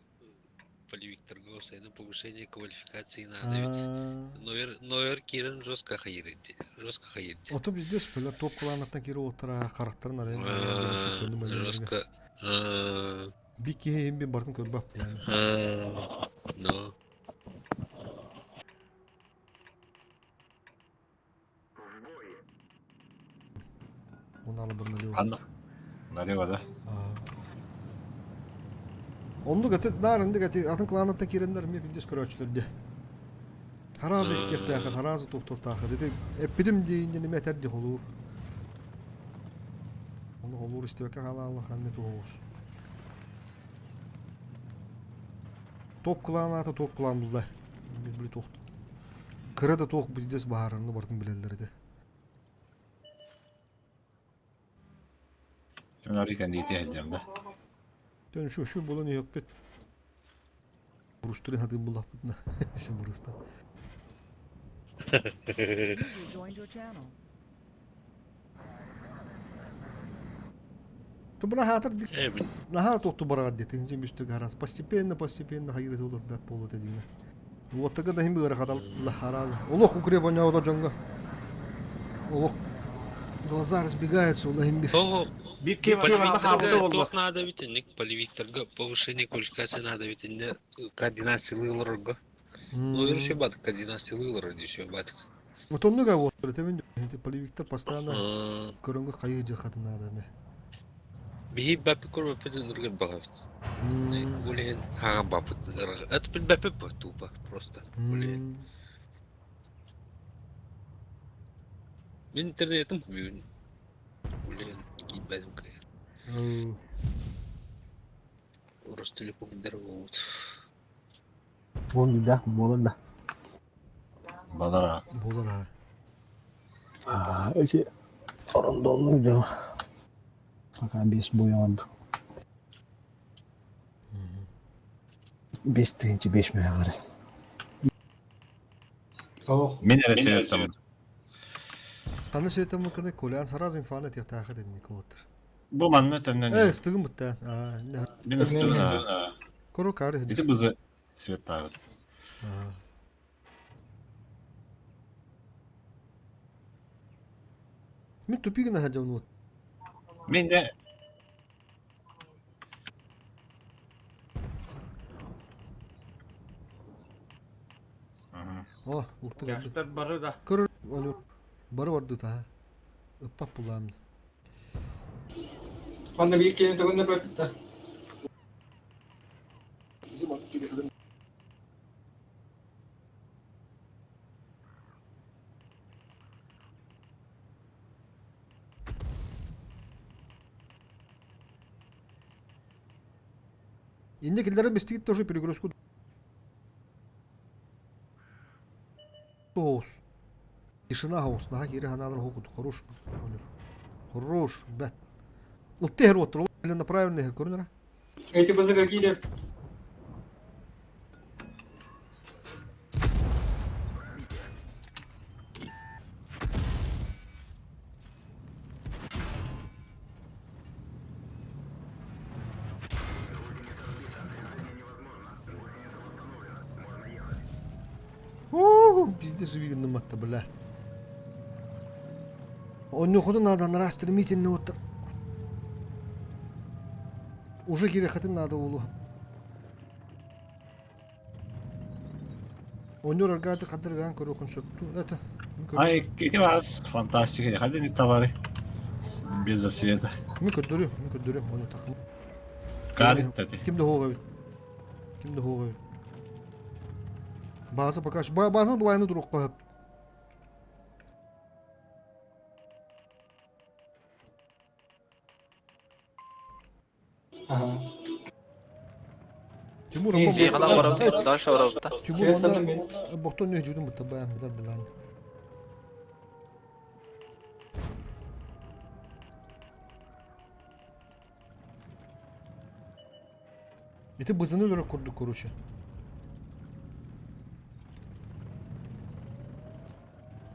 полевикторга осайна повышение квалификации надо ведь. Новер новер кирен жестко хайырды. Жестко хайырды. Ото везде спелер топ кылаанаттан кири оттара характарын арайын. Жестко. Бик киһи би бартын көрбөк буолан. Но. Оны алы бір налево. Анна. Налево да. Оннук эти наар инде эти атын кланаттан киирэннэр эмиэ билдес көрөөччүлэр дии. Хараазы истиэхтээхэ, хараазы туохтуохтаахха. Ити эппитим дииннин эмиэ этэр дии холуур. Ону холуур истибэккэ хаалаалла ханна туоҕус. Топ клан аата топ клан булла. Били туох кыра да туох билдес баһаарарны бартын билэллэр этэ. Ким арый кэнниити иһэлдьэм да. Төн шу шу болон иһэппит. Бурустурын хатыын буллахпытына. Син буруста. User joined your channel. Тубра хаатар наһаа туохту бараҕар диэтин дьин бүстүк харас постепенно постепенно хайырыты олор бэт буолуо дедиҥэ. Уоттага да хим ыарахатал хараза. Олох укрепоня ото дьоҥҥо. Олох глаза разбегаются ол иһин бир. Бир кем манна хаабыта болла. Туох наада бит полевиктарга повышение квалификации наада бит инне координациялыы олорорго. Ну, еще бат координациялыы олорор еще бат. Вот оннуга вот это полевиктар постоянно көрөнгө хайы жахатын наада ме. Биһи бапы көр бапы нурга багабыт. Улehen хага бапы. Это бил бапы тупо просто. Улehen. Мин интернетим бүгүн. Улehen кийбедим кая. Ростелекомдар болот. Он да, буолар да. Балара. Буолар а. Эти орондонну дьон. Пока без буйон. 5 тыһыынча 5 мөҕөрө. Мин эрэ сөйөттөм. Ханна сөйтөм кыны Колян сразу инфаны тиятаахы дедин куоттар. Бу манна төннөн. Э, ыстыгым бутта. А, Мин ыстыгын. Кору кары. Ити бызы светтагы. Мин тупигина хадьон вот. Мин де О, улты Жастар бары да. Көр, оны бары барды та. Ыппап булам. Манна биир киһини тугунна бөттө. Инне киллere бестигит тоже перегрузку. Тоос. Тишина хаос. Наха кире ханалар хокут. Хорош. Хорош. Бэт. Ылты хер оттыр. Ол правильный хер көрүнөр. Эти базы какие? Уу, пиздец живи матта, блядь. Он не надо на стремительно вот. Уже кире хатын надо улу. Оннор аргаты хадыр вян көрөхөн сөпту. Это. Ай, эти вас фантастика. Хады не товары. Без засвета. Ми көдөрү, ми көдөрү, оны такым. Карит тати. Ким де хога? Ким де хога? База пока базаны булайны дурук коюп. Ага. Тимур Хадан барабыт, дальше барабыт да. Тимур онда бохтон не жудун бутта баян билер билан. Ити бызыны өлөрө курдук короче.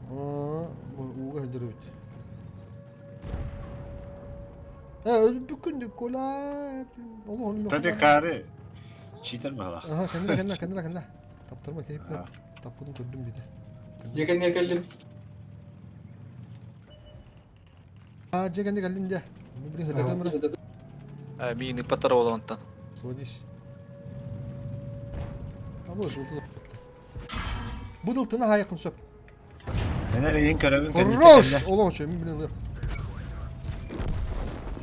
Аа, ууга хедербит. Э, бүкүн кола. Олох Тати кары. Читер бала. Аха, кэннэ кэннэ кэннэ кэннэ. Таптырма тейп. Таппытын көрдүм биде. Жекенне келдим. А, жекенне келдим де. Бу бир хедетем бир. Миини патар олоронтан. Сводись. А bu жолты. Бу дылтына хайыкын сөп. Мен эрэ ең көрөбүн Хорош! Олох чө, мин билен.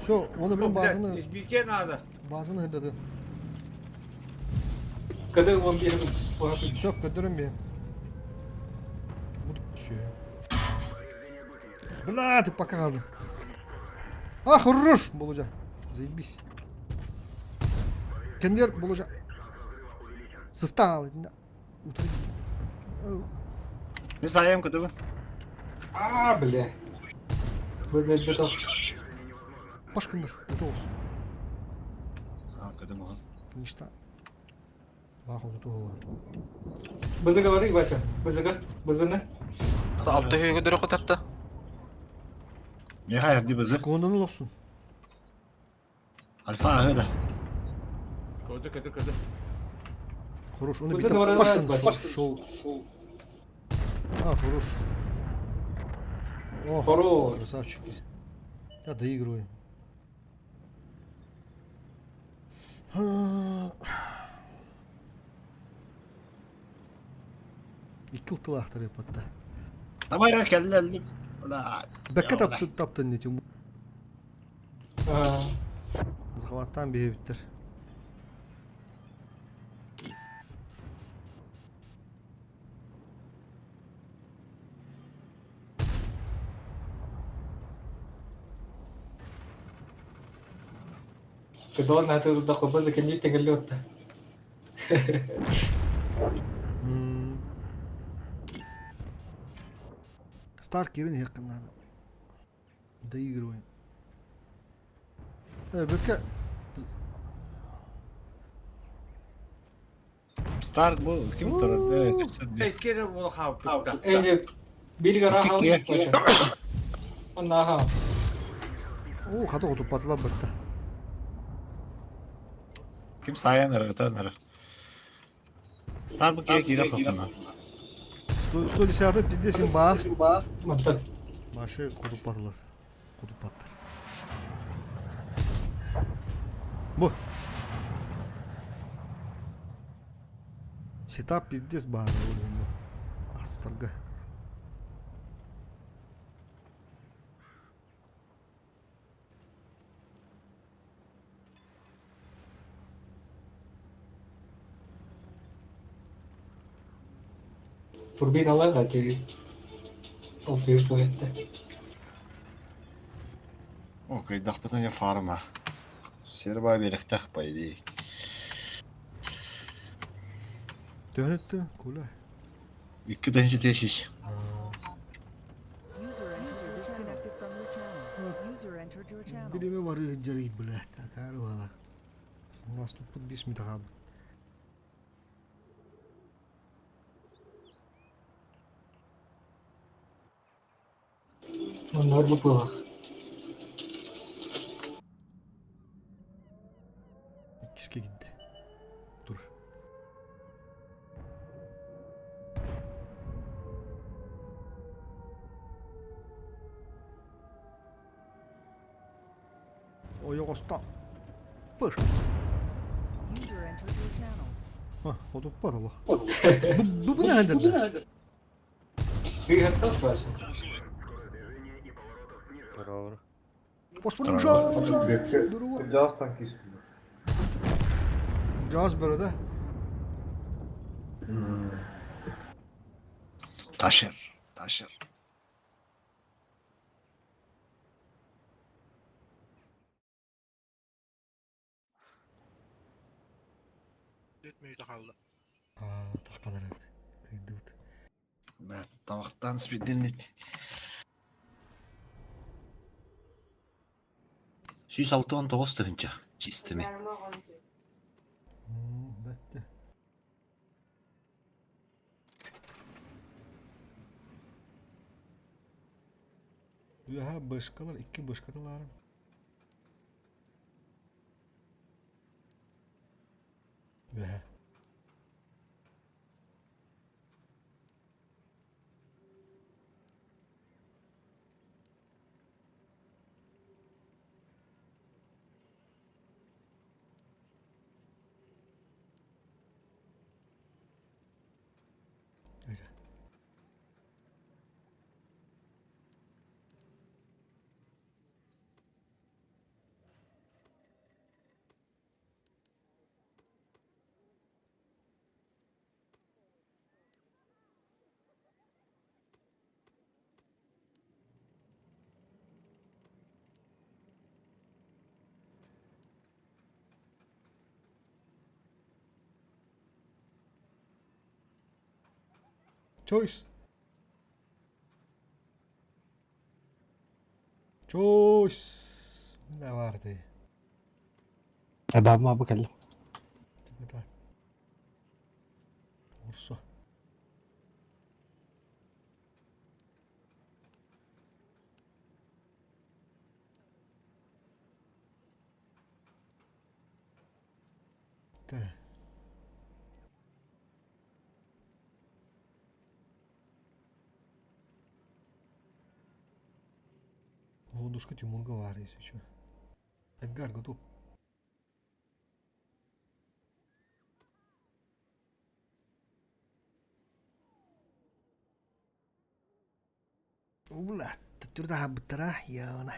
Все, оны билен базаны Избике надо. базаны хедеди. Када он бир. Сөп көдөрөм бе. Бу все. Бля, ты пока kaldı. А, хорош! Болужа. Заебись. Кендер болужа. Сыстал. Утро. Мен сайым көтөбүн. А, бля. Бызы бетов. Пашкандыр. Это ос. А, көтөм оған. Ништа. Баах оту Бызыга барый, Вася. Бызыга. Бызыны. Алты hüygü dörü kutaptı. Миха эрди бызы. Шкондан олохсун. Альфа аһы да. Көдө көдө көдө. Хорош. Оны Бызыны битеп барар башкан Вася. шоу. А, хорош. О, Хорош. красавчики. Я доигрываю. Икки тылаахтары патта. Давай я кэллэллим. Бля. Бэккэ тапты таптын нетим. Аа. Захваттан биһэбиттер. Кыдалар наты туда кобызы кенди тегелли отта. Старк кирин хеккин надо. Доигрываем. Бэккэ Старк бу ким турар? Иккere була хаалбытта. Эли билге рахал Вася. Онна О, хата отуппатылар бытта. Ким саян ыргытан ыры. Старк бу кие кире хоттуна. 110 пиздесин баа. Мантан. Башы кудуппатылар. Кудуппаттар. Бу. Сетап пиздец баар бу. Астарга. Турбиналар да тиги. Ол түйүр суетте. О, кайдахпытан я фарма. Серба берехтах по идее. Төһөнөттө, куля. Икки тенчи тешиш. User entered disconnected from your channel. User entered your channel. Биреме бары жарый, блядь. Акары бала. У нас тут подбис метагаб. Оннор бу пылах. Иккиске кидде. Тур. Ойоҕосто. Пыш. User entered your channel. А, отуппат олох. Бу бу нәһәндер. Кыйгаттах Вася. Фосфорын жаа. Жаас танкист. Жаас бөрөдө. Ташыр. Ташыр. Өтмөйді қалды. Аа, тахтан эрэ. Кыйдыбыт. Бә, тамактан спидилнит. Сүүс алтыан тоҕус тыһыынча чистыми. Бәтте. Үһә бышкалар, икки бышкатыларын. Үһә. Choice. Choice. Ne vardı? Эбаабма бу кэллим. Урсо. Тэ. Лодушка Тимур говорит, если что. Эдгар готов. Бля, төттүрдэ хаабыттара яана.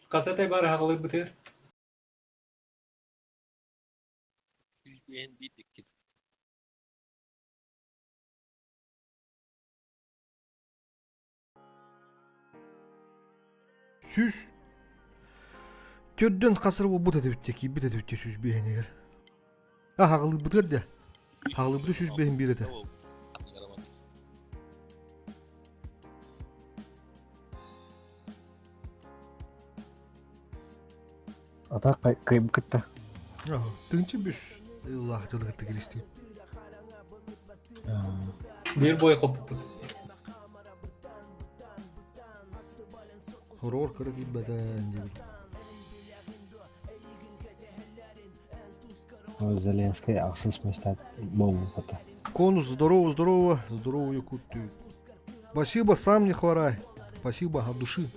Хас этэй баар аҕалыйбытыгар? Күүс биир икки. Сүүс төрдөн хасыр буолбут этибит киирбит этибит сүүс биэһинигэр. А хаҕылыырбытыгар да. Хаҕылыырбыты сүүс биэһин биир этэ. Ата кыайбыккытта. Тыынчы бүс ыллаах дьону кытта киристибит. Биир бой хоппуппут. Хороор кыра киирбэтэ диэбит. Зеленский ахсыс миэстэ буолбута. Конус, здорово, здорово, здорово, Якутию. Спасибо, сам не хворай. Спасибо от души.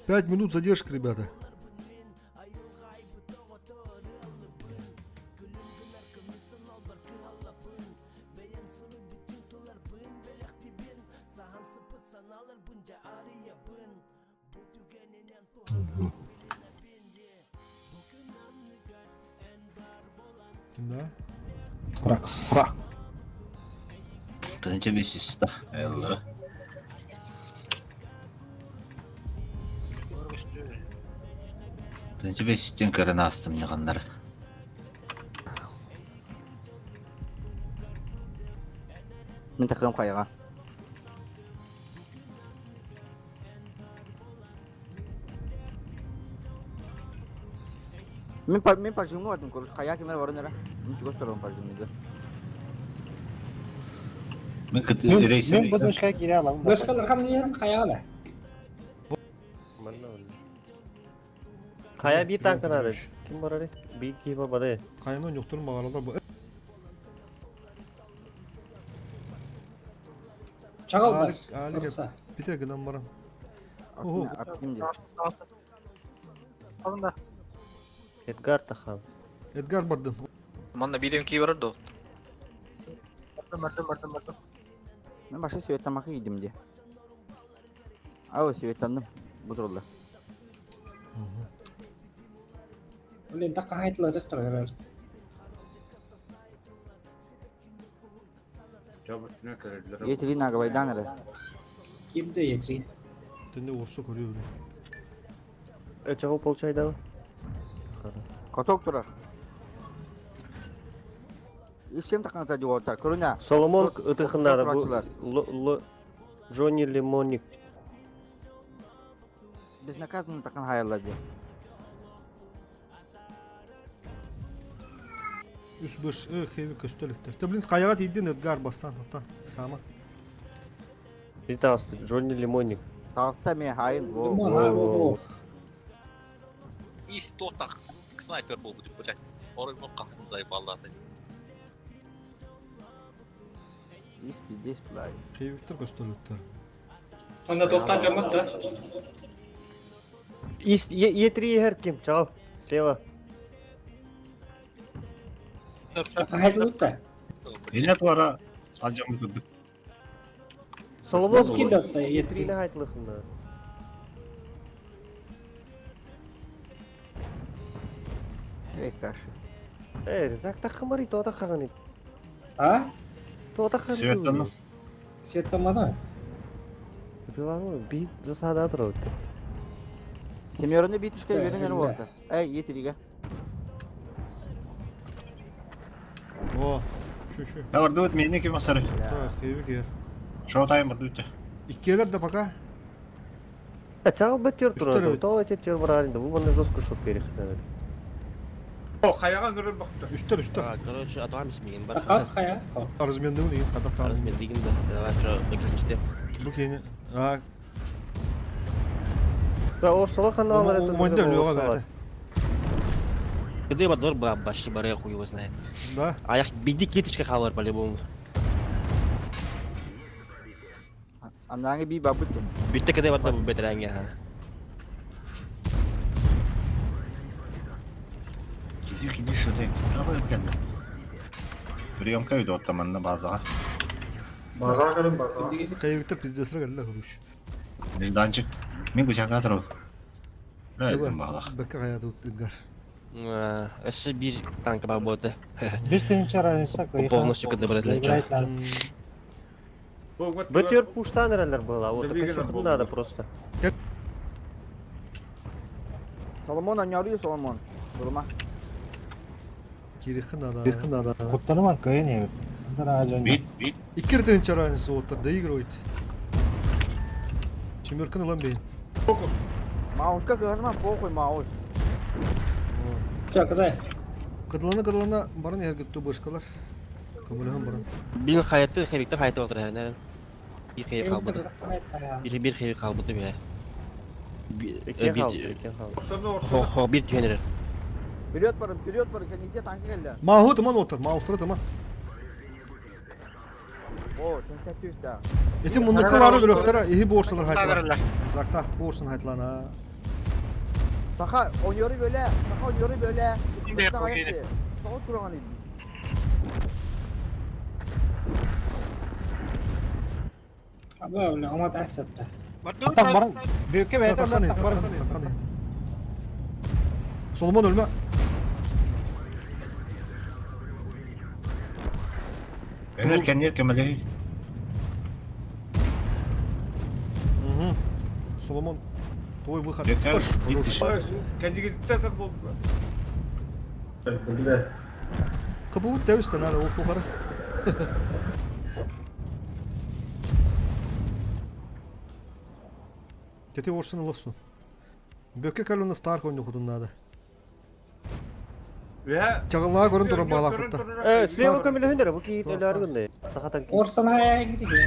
5 минут задержки, ребята. Да? Ракс. Тыһыынча бес жүз да айыллара. 1500-тен көрөн аастым ньыгыннары. Мин такым хайаҕа. Мин па мин пожимҥа бардым короче хайа кимэр баран эрэ. Мин чугас турабын пожимныга. Мин кыт Мин рейсер мин бу киирэ аламын. Бөскөл хамныйын хайаҕа Хайа биир танка надо. Ким барар? Биир киһи барбады. Хайаны ньохторун баҕараллар бу. Чаҕыл бар. Алик, Алик Ырса. бите гынан баран. Ого. Аттым диэн. Эдгар Тахан. Эдгар бардын. Манна биирим кии барар дуо? Мин башы светтамака киирдим дии. Ау светтанным. Бу тураллар. Блин, так хаайтылар ресторан. Е3 нагалайдаан эрэ. Кимде Е3? Түнде орсу көрүө биле. Чаҕыл получайдабы? Каток турар. Исем такаҥата дьуолтар. Көрүнэ. Соломон ытыхын надо бу Джонни Лимонник. Безнаказанно такан хайалла дии. Үс быш хэви көстөлүктөр. Та блин хайаҕа тиийдин Эдгар бастан оттан саама. И таҕысты Джонни Лимонник. Таҕыста эмиэ хаайын. Лимон, а, во, во. Ис туохтах снайпер буолбут блядь. Ороймон хаһын заебаллааты. Ис пиздец блай. Хэвиктер көстөлүктөр. Онно туохтан дьоммут да? Ис Е3 иһэр ким? Чаҕыл. Слева. Хаайтылытта. Илэ туора алдьаммыт курдук. Соломон Кимде отта Е3? Е3 хаайтылыхын Эй, каши. Эй, Резак тахамари тота хаганы. А? Тота хаганы. Светтанным. Светтамада. Ытыламы би засада турабыт. Семераны битишке Да, берен эрэ да. буолта. Эй, Е3-ге. О, шу шу. Да бардыбыт миэнэ ким асары. Так, хэви кэр. Шоу тайм бардыбыт. Иккиэлэр да пока. А чаҕыл бөттүөр Үстэр турар. эбит. Тоҕо эти төр бараарын да бу манна жестко шоп перехнавит. О, хайаҕа ынырыр бахта. Үстэр үстэр. Короче, атаҕам исмигин бар. Хас хайа? Размендыгын иһин хадах таҕын. Размендыгын да. Давай, что, выключите. Бу киһини. А, Да орсола ханаалар это Умайда өлүөҕэ бээтэ. Кыды бадор ба баши бары хуй его знает. Да. Аяк биди киточка халар по-любому. Анаңы би бабыт. Бүтте кыды бадда бу бетерәңге ха. Gidiyor gidiyor şurada. Araba geldi. Приемка үйдө оттаманна базаға. Базар көрін базар. Кайыбыта пиздесре келле хуруш. Нежданчик. Мен бычакка турабын. Райдым бағалақ. Бекке хаяты Эдгар. Өссө бир танка бар боты. Беш тыһынча разница Полностью кыды барат Бөттүөр пуштан эрэлэр была, вот Да так бигенер еще надо просто. Соломон оñoruyor Соломон. Durma. Кирихин надо. Кирихин надо. Куттаныман кыйын эбит. Андара жон. Бит, бит. Икки тыһынча разница оттар доигрывает. Семерканы ылан бейин. Маушка кыһанма похуй маус. Чё, куда? Кыдылана кыдылана барын эргиттүү бышкалар. Көмөлөһөн барын. Бин хаяты хевиктер хаяты отыр хәнәр. Бир хевик калбыты. Бир бир хевик калбыты бе. Эке қалды, эке қалды. Хо хо бир түйенер. Вперед барın, вперед барın. Кенигде танкы келди. Маху тыман отыр, маустыра тыман. О, sen tüyüs da. Эти мундукка бары өлөктөр, ихи борсалар хайтлар. Зактах борсын хайтлана. Саха oynuyor böyle. Саха oynuyor böyle. Саха турган иди. Аба, бля, омат әсәтті. Атак барын. Бөккө бэйэтэ Таққан атак барын. таққан. Соломон өлмө. Өнер кенер кемелей. Угу. Соломон, твой выход. Бекер, Хорош. бит. Кәдігітті болды. Кыбыбыт дәвістен надо ол тухары. Тети орсын ылыссын. Бөкке калуна Старк ойну худун надо. Чагыллаа көрөн туран баалаах бутта. Э, слева көмөлөһүндөр, бу кийит өлөр Сахатан кийит. Орсана аяғы гидеги.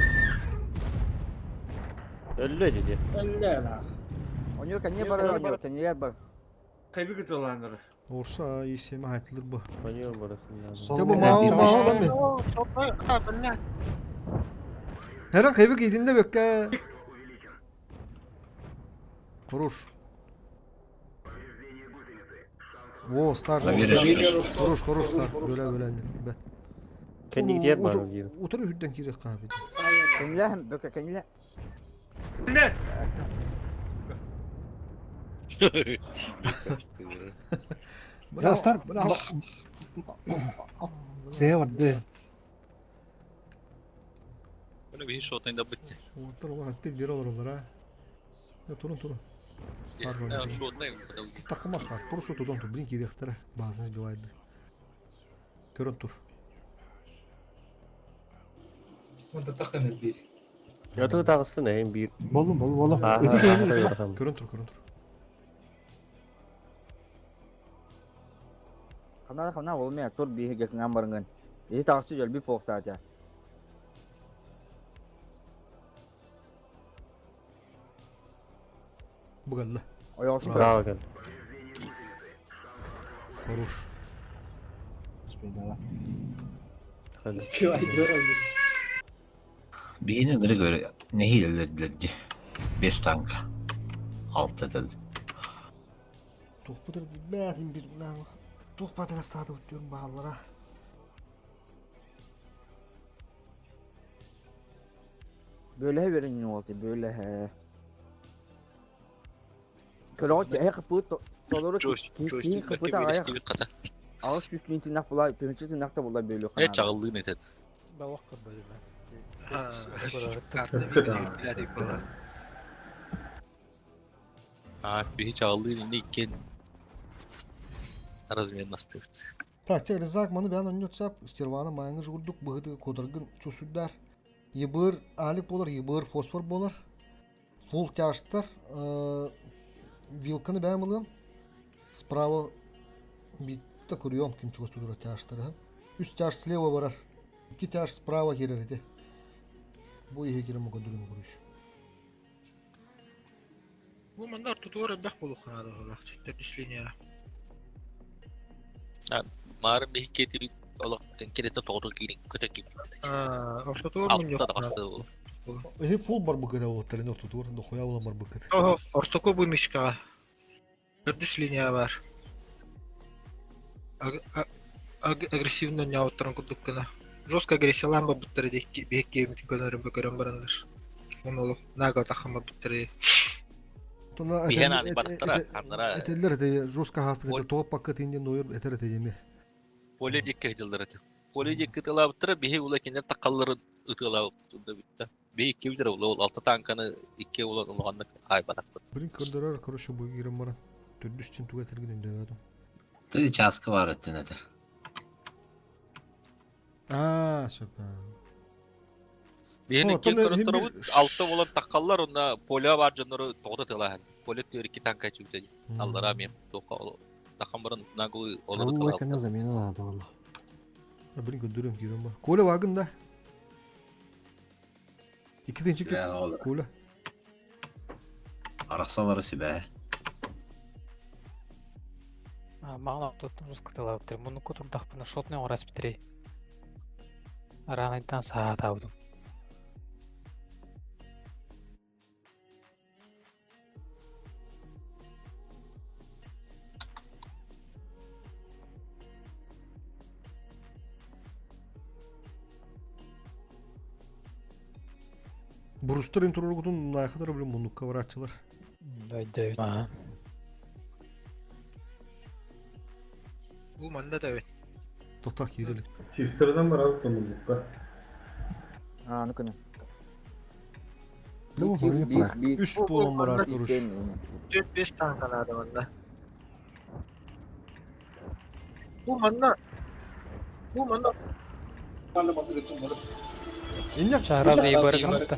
Өллө деди. Өллө ла. Oynuyor кенигде бар, oynuyor кенигде бар. Кайбы кытыланыр. Орса исеме айтылыр бу. Понял, бары. Те бу маа маа lan мен. Herhan кайбы кийдинде бөкке. Хорош. О, Старк. Хорош, хорош Старк. Бөлө бөлө. Бет. Кенигдер бар дейdi. Утыр үрден кирек кабы. Кениле hem бөккө кениле. Да, стар. Сее барды. Bunu bir шотын да бітті. Утыр улан бир бир олар олар а. Я турун турун. Старк. Шотын Такыма Старк. Просто тудон тур. Блин киректер. Базын сбивайды. Көрөн тур. Ятыы тағысын әйін бир. Болду, болду, болду. Эти кийин. Көрөн тур, көрөн тур. Хамна хамна болмай тур биһиге кыңан барынгын. Эти тагысы жол би поктаача. Бугалла. Оёсун. Браво кел. Хорош. Бейini göre göre nehir ellediler. Beş tanka. Alt edildi. Тохпутар бәтин бир тохпатыга стады өттүрүм баалара. Böyle verin ne oldu böyle he. Көрөт э кыпыт толору ки кыпыт аяк. Алыс үстүн тинак була, тынчы тинак та була бөлө Э, чағылдың етеді. Балақ көрбөдүм. А, биһи чағылдың инде иккен размен настыбыт. Так, те Резак маны бән өннөт сап, стерваны майыңы жугурдук быгыды кодыргын чосудар. Ебыр алик болар, ебыр фосфор болар. Фул тяжтар. Вилканы бэм ылыам. Справа битта көрүөм ким чугас тудура тяжтары. Үс тяж слева барар. Икки тяж справа кирер ити. Бу иһи кирем көдүрүм көрүш. Бу манна ортотугар элбэх буолуохха наада быһыылаах төрдүс линия. Маар биһикки олох кирete тоҕоту киирин көтө киирбит. Ортотугар Алта мунньуохха тахсы наада. ол. Эһи фул бар быкыра оттарын ортотугар, дохуя буолан бар быкыр. Оһо, ортоку бу мишкаҕа. Төрдүс линия бар. Агрессивно ньаабыттарын курдук гына. Жестко агрессиялаан барбыттара диэки биһикки көрөн көрөн бараннар. Уонна олох наага таххан барбыттара. Туна Биһэн аны барыттара, аннара этеллер эте жестко хастык топ пакка тинден нойор этер эте деме. Поле дикке жылдар эти. Поле дикке тылабыттара биһи ула кинер такалларын ытылабыт бүтта. Би икки билер ула алта танканы икки ула улганнык айбатакпыт. Блин көрдөрөр, короче, бу кирем баран. Төрдүс тин туга терген дөбөдүм. Ты часка бар өттүн этер. Аа, сөп. Биһин О, икки тон көрөн турабыт, алта болан таккаллар онна поле бар жоннору тоҕото тылаһан. Поле түөр икки танка чүгүтэ. Аллара мен тока такан баран нагылы олору Ол тылабыт. кэннэ замена надо было. Блин көрдөрөм кирем бар. Коля вагын да. Иккитинчи Бля, ол. Коля. Арахсалары себе. Маған тут жестко тылабыттыр. Муну кутурдахпына шотный орас битрей. Аранайдан саат алдым. Бурустар интурургутун найхадар блин мунукка барачылар. Дай Ага. Бу манна да эбит. Тота кирелик. Чифтерден барабыт мундукка. А, ну кына. Ну, вроде проект. Үс болон барат туруш. Төрт бес танка наада манна. Бу манна. Бу манна. Иння Чаразы ебары гымытта.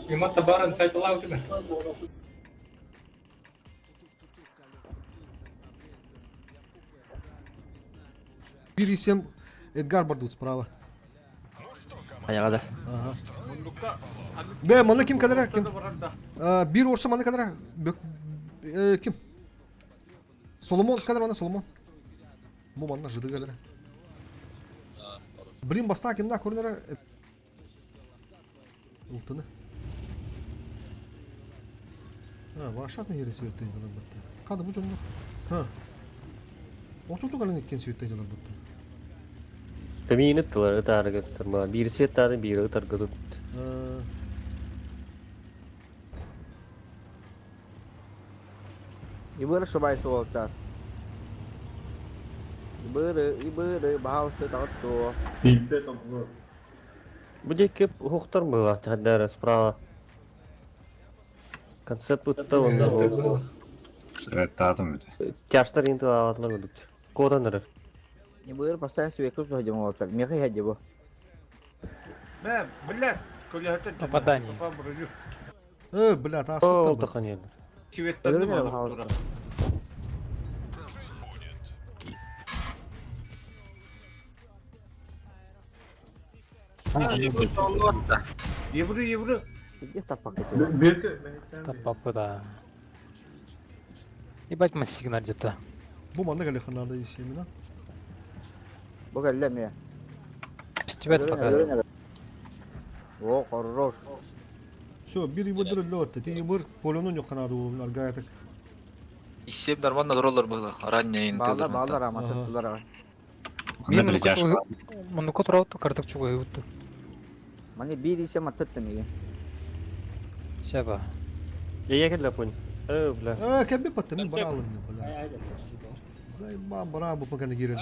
Иматта барын сайтылау тебе. Бир исем Эдгар бардут справа. Аяға да. Ага. Мундукка. Бе, мана ким кадара ким? Барар да. Бир орса мана кадара. Ким? Соломон кадара мана Соломон. Бу манна жыды кадара. Блин, баста кимна көрүнөр? Ултыны. А, вашат не ересі светтен жалар бітті. Қады бұл жондар. Ха. Отуту калын etкен светтен жалар бітті. Тэмиин ыттылар ытаарга турма. Биир светтааны биир ытарга тут. Ибыры шыбай суолтар. Ибыры, ибыры, баһалысты тағытты. Бипте там. Бу диэки хуохтар была, хаддара справа. Концепт ытта онна. Светтаатым бит. Тяжтар инты атлар өдүк. Коданыр. Ибыры постоянно свекру суһадьым олтар. Меха хадьы бу. Мэ, блядь, Коля это Попадание. Бля, та Ол тахан еді. Светтен Өлөрүн Евро, евро. Где таппак Таппапы да. Ебать мы сигнал где-то. Бу манна кале ханада исемина. Бу кэллэ ме. Без тебя пока. О, хорош. Все, бир ибыр лётты. Ти ибыр полонун yok ханада у аргаятык. Исем нормально роллар было, ранее Балдар, балдар аматтылар. Анда бир жаш бар. Мунуку турабыт картык чугай утты. Мани бир исем аттытты меге. Себа. Я келе понял. Бля. Кәбе патты мен бара алым бля. Зайба бара бу пока не киреді.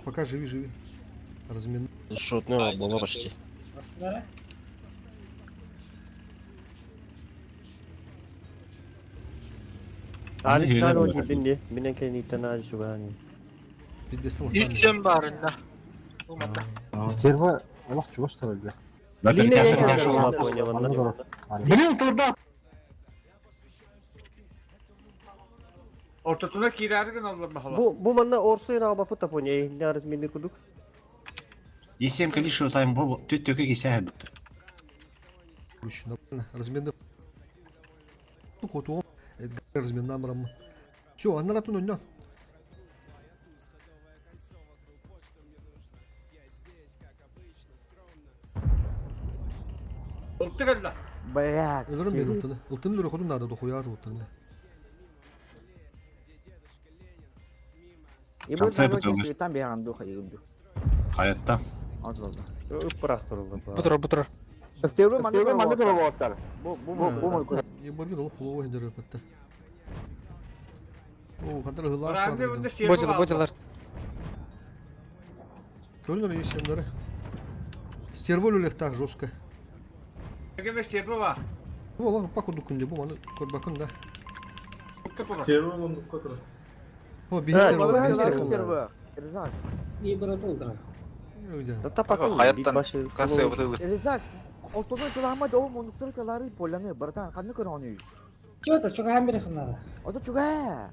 Пока живи, живи. Размен. Шотный было почти. Алик тан о дибин Минен кенитен ажы шугани. Биддестен Исем барында. Бу манна. Стерва Аллах чугас таралды. Блин, турда. Ортотуна киирээри гыналлар баһала. Бу бу манна орсу ен албапыт тапоня эйхинне разменный кудук. Есем калишу тайм бу түт төкө кисәһәр бит. Разменный. Котуом. Разменна бараммын. Все, аннаратун өннөн. Ылты кэллэ. Блядь. Өлөрүм бен ылтыны. Ылтыны өлөрө ходун надо дохуя ылтыны. И Конце будет бутылы. там беган духа и дух. Хаятта. Ыппырахтырылды. Бутур, бутур. Стеру манны турар. Бу бу бу бу Ебаргы долуп булуы хендер өпөттө. О, кантар хылаас Разный бар. бunda стерва Бодилар, бодилар. Көрүнөр есемдері. Стерволь өлек жестко. Кеме стерва бар. Бу Аллах пак удукун күндө бу маны көрбакын да. Стерва мундукка турар. О, бихи стерва, бихи стерва. Резак. И братылдыр. Тапакын. Хаяттан касса бутылы. Резак. Ортодан чулама да о мундуктар калары поланы, братан, канны көрөнү. Чё это, чё хамбер ханара? Ото чуга.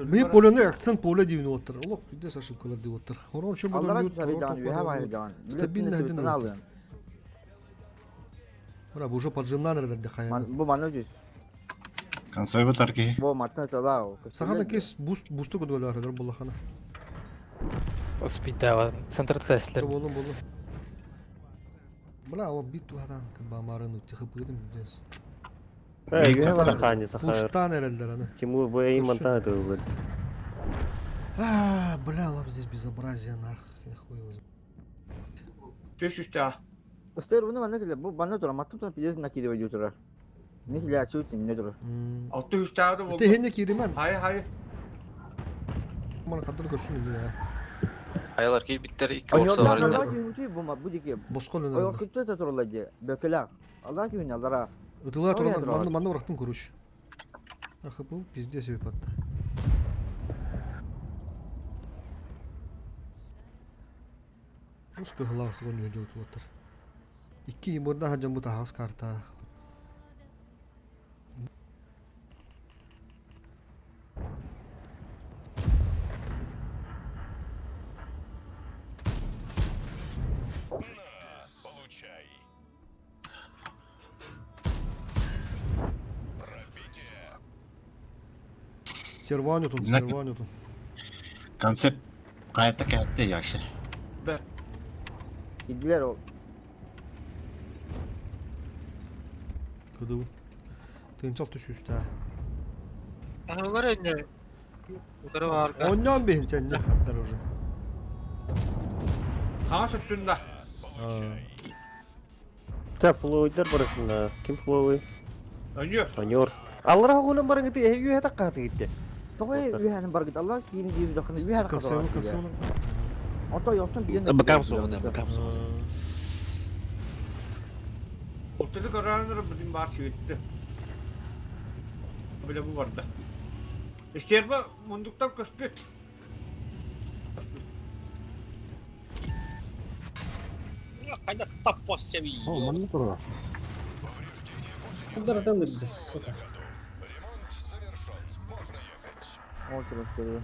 Би полене акцент поле дивин оттар. Олох пиздец ошибкалар деп оттар. Хорон чөм Аллара түшәри дан, үһә бар дан. Стабильно один. Бра, бу уже поджимнан эрдер хаян. Бу маны жүз. Концой бутар ки. Бу матта чалау. Сахана кес буст бусту көдөлөр буллахана. Успейда, центр цеслер. Болу болу. Бра, ол бит туадан бамарын тихып гидим дес. Пуштан эрелдер аны. Тимур бу эйм монтана тылды. А, бля, лап здесь безобразие нах, я хуй его. Төш үстә. Стер буны маны киле, бу маны тура, матта тура пиздец накидывай турар. Не киле ачып не турар. Алты үстә болды. Те хенне киримен. Хай хай. Мана кадыр көсүн инде я. Аялар киир биттер икки орса бар Аллара инде. күйүнтү бу ма бу дике. Боскол Ой, күттө турар ди. Бөкелә. Аллар күйүн аллара. Ытыла турар, манны манны барактым короче. Ах, бу пиздец себе патта. Жестко глаз гон үйдө отыр. Икки мурда хаджан бу тахас карта. Стерванютун, стерванютун. Концепт хаятта кәтте яхшы. Бер. Кидилер ол. Кыды. Тынчал түшүстә. Аналар энне. Удары бар. Оннан бейін не хаттар уже. Хаңа сүттүндә. Та флоуйдар барысында. Ким флоуй? Өньөр. Аньор. Аллара хуна барың ити эйгү хата каты гитте. Тогой үһәнин бар гит. Аллар кийин жийип жакын үһән Консервы, консервы. Ото yoktun биен. Бакам соғына, бакам соғына. Ортада көрәнер бидин бар чигитте. Биле бу барда. Стерва мундуктан көспөт. Кайда таппас себи. О, манны турар. Братылдыр, сука. Отур стеру.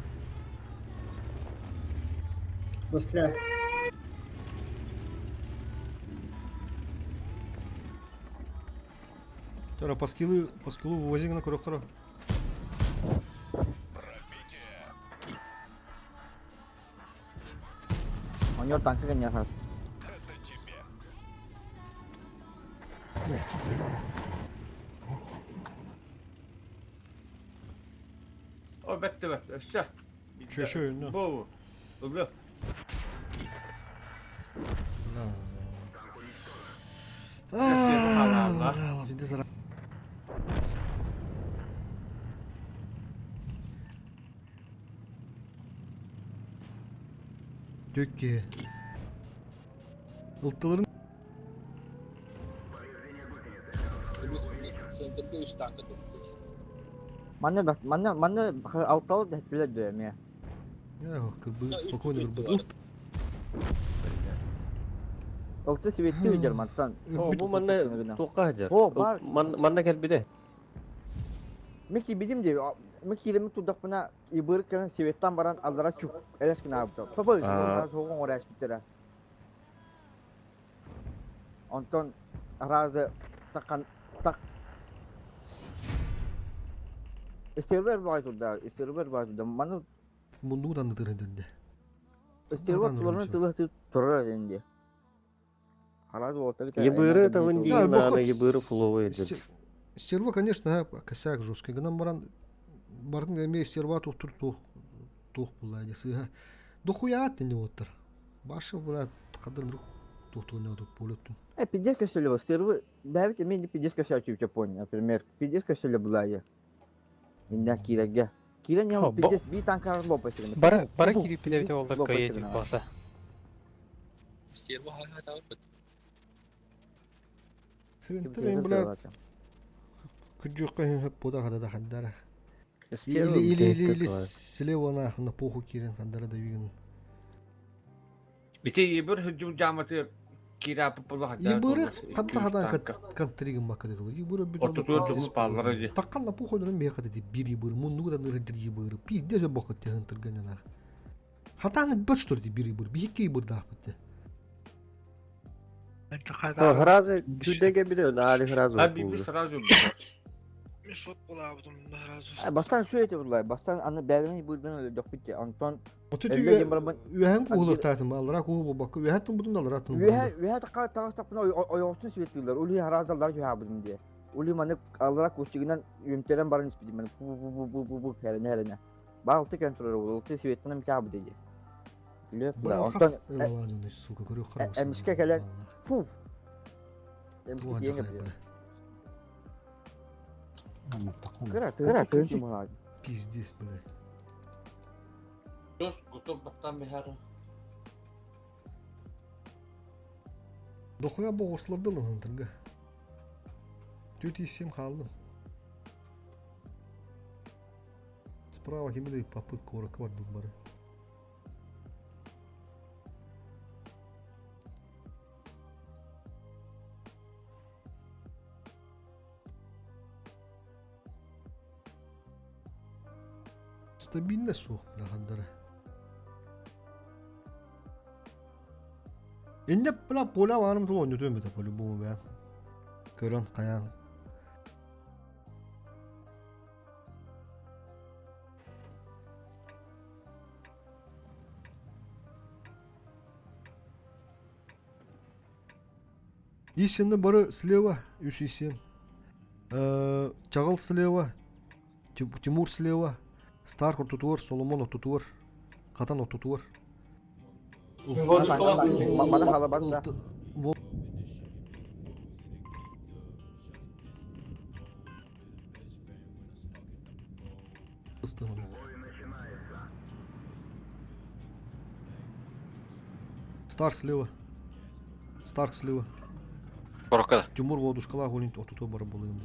После. Тора по скиллу, по скиллу вывози на көрөк Оньор танкы гене хас. О, бетте бетте. Өссө. Шö шö önüne. Бу. Угу. Allah bir de zarar. Dök ki. Ылттыларын Центрде үч танка турду. Манны бак, манны манны алтал дәттелер дөме. Я кырбы спокойно кырбы. Ылты сибетти видер мантан. Бу манна туохха сылдьар? О, бар. Манна кэлбитэ. Мен киирбитим дии. Мен кииреммит турдахпына ибыр кэлэн сибеттан баран аллара чук элэс гына аабыта. Папа соҕун оҥоро эспиттэрэ. Онтон араазы такан так Сервер баҕай турда, сервер баҕай турда. Маны Муннугу даннытыр дэрде. Сервер туларынан тылы турар дии. Ебыры того не надо, ебыры фуловые. Стерва, конечно, косяк жесткий. Гынан баран барын эме стерва тухтур тух тух була сыга. Дохуя не оттар. Башы була кадыр рук тухтур не отуп болөттүн. Пиздец косели стервы. Бәбит мен пиздец косячу в например. Пиздец косели була я. Инна кирәгә. Кирән я пиздец би танкар лопасыгын. Бара бара кирип пидебит олдар кайы бата. Стерва ха ха Хынтырын бля күджүккэ хөп бода хада хаддара. Или или или или слева нахуй на похуй кирен хаддара да вигн. Ити ебір хүджүм жаматы кира пупула хаддара. Ебыры катта хадан контригин макады тул. Ебыры бит. Ортотур тугу паллары ди. Таккан на похуй дөрөн бе хады бир ебыры мунну да ныр дир ебыры. Пизде же бохот те хынтырган нах. Хатаны бөч тур ди бир ебыр. Бихке ебыр да битте. Сразу чудеге биле, али сразу. А биби сразу. Мешот була будум сразу. Бастан şu ете булай. Бастан аны бәлени бурдан öyle док битте. Антон Үһән куһулар таатым, аллара куһу бу бакка. Үһән тун будун аллара тун. Үһә үһә така тагыс тапына ойоғустун светлилер. Ули харазалар үһә будум дие. Ули маны аллара кустигинен юмтерен барын испидим. Маны бу бу бу бу бу бу херене херене. Балты кен турар улты светлинем кя бу деди. Леп була. Антон сука көрү харабы. Эмишке келен. Фу. Эмишке диен Кыра, кыра, кыра. Пиздец, блядь. Дос готов баттан бихара. Дохуя боғусларды лынтырга. Төт исем қалдым. Справа кемеде папы корок бар бары. Стабильно сух, бля, хандара. Инде бля поля барым тул ойнотуом бит по-любому бля. Көрөн каян. Исинни бары слева, үс исин. Чагыл слева, Тимур слева, Старк ортотугар, Соломон ортотугар, Катан ортотугар. Мана халабан да. Старк слева. Старк слева. Корокка. Тимур водушкала голин ортотугар бар болын.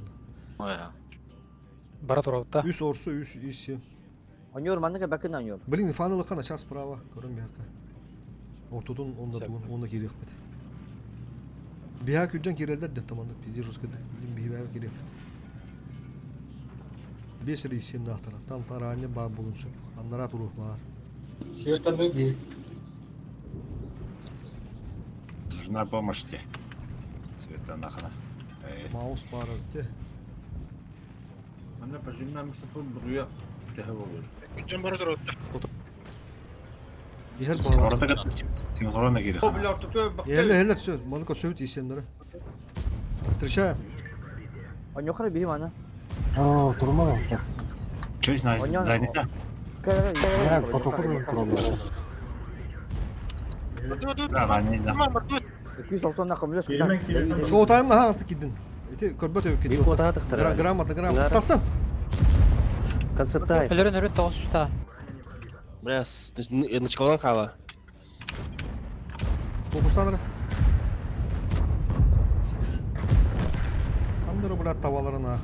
Бара турабытта. Үс орсу, үс иси. Ойнор манныга бакын ойнор. Блин, фанылыкка начар справа, көрөн бияка. Ортодон онда тугун, онда кирек бит. Биха күджан кирелдер де тамандык пизде жестко блин бихибе керек. Бес рейсем нахтара, там тараня ба булун сөп. Аннара турух бар. Светаны би. Нужна помощь тебе. Света нахана. Маус бар те. Ана пожимна мисапы буруя. Тэхэ болор. Күджен бара турабытта. Бихер Орда синхронно кире. О, бля, ортотур бакка. Хеле хеле все, маныка сөйт исемдер. Встречаем. Ойнохара би мана. А, турма да. Че занята? Я потокур турма. Да, они да. Күз алтон накым Шоу таймна ха асты кидин. Эти көрбөт өйүп кидин. Бир кота тыктыр. Грамотно, грамотно. Тасın. Концептай. Өлөрөн өрөн тоғыз үстә. Бля, нычкалан хава. Фокустаныр. Андыры бля tavalarına.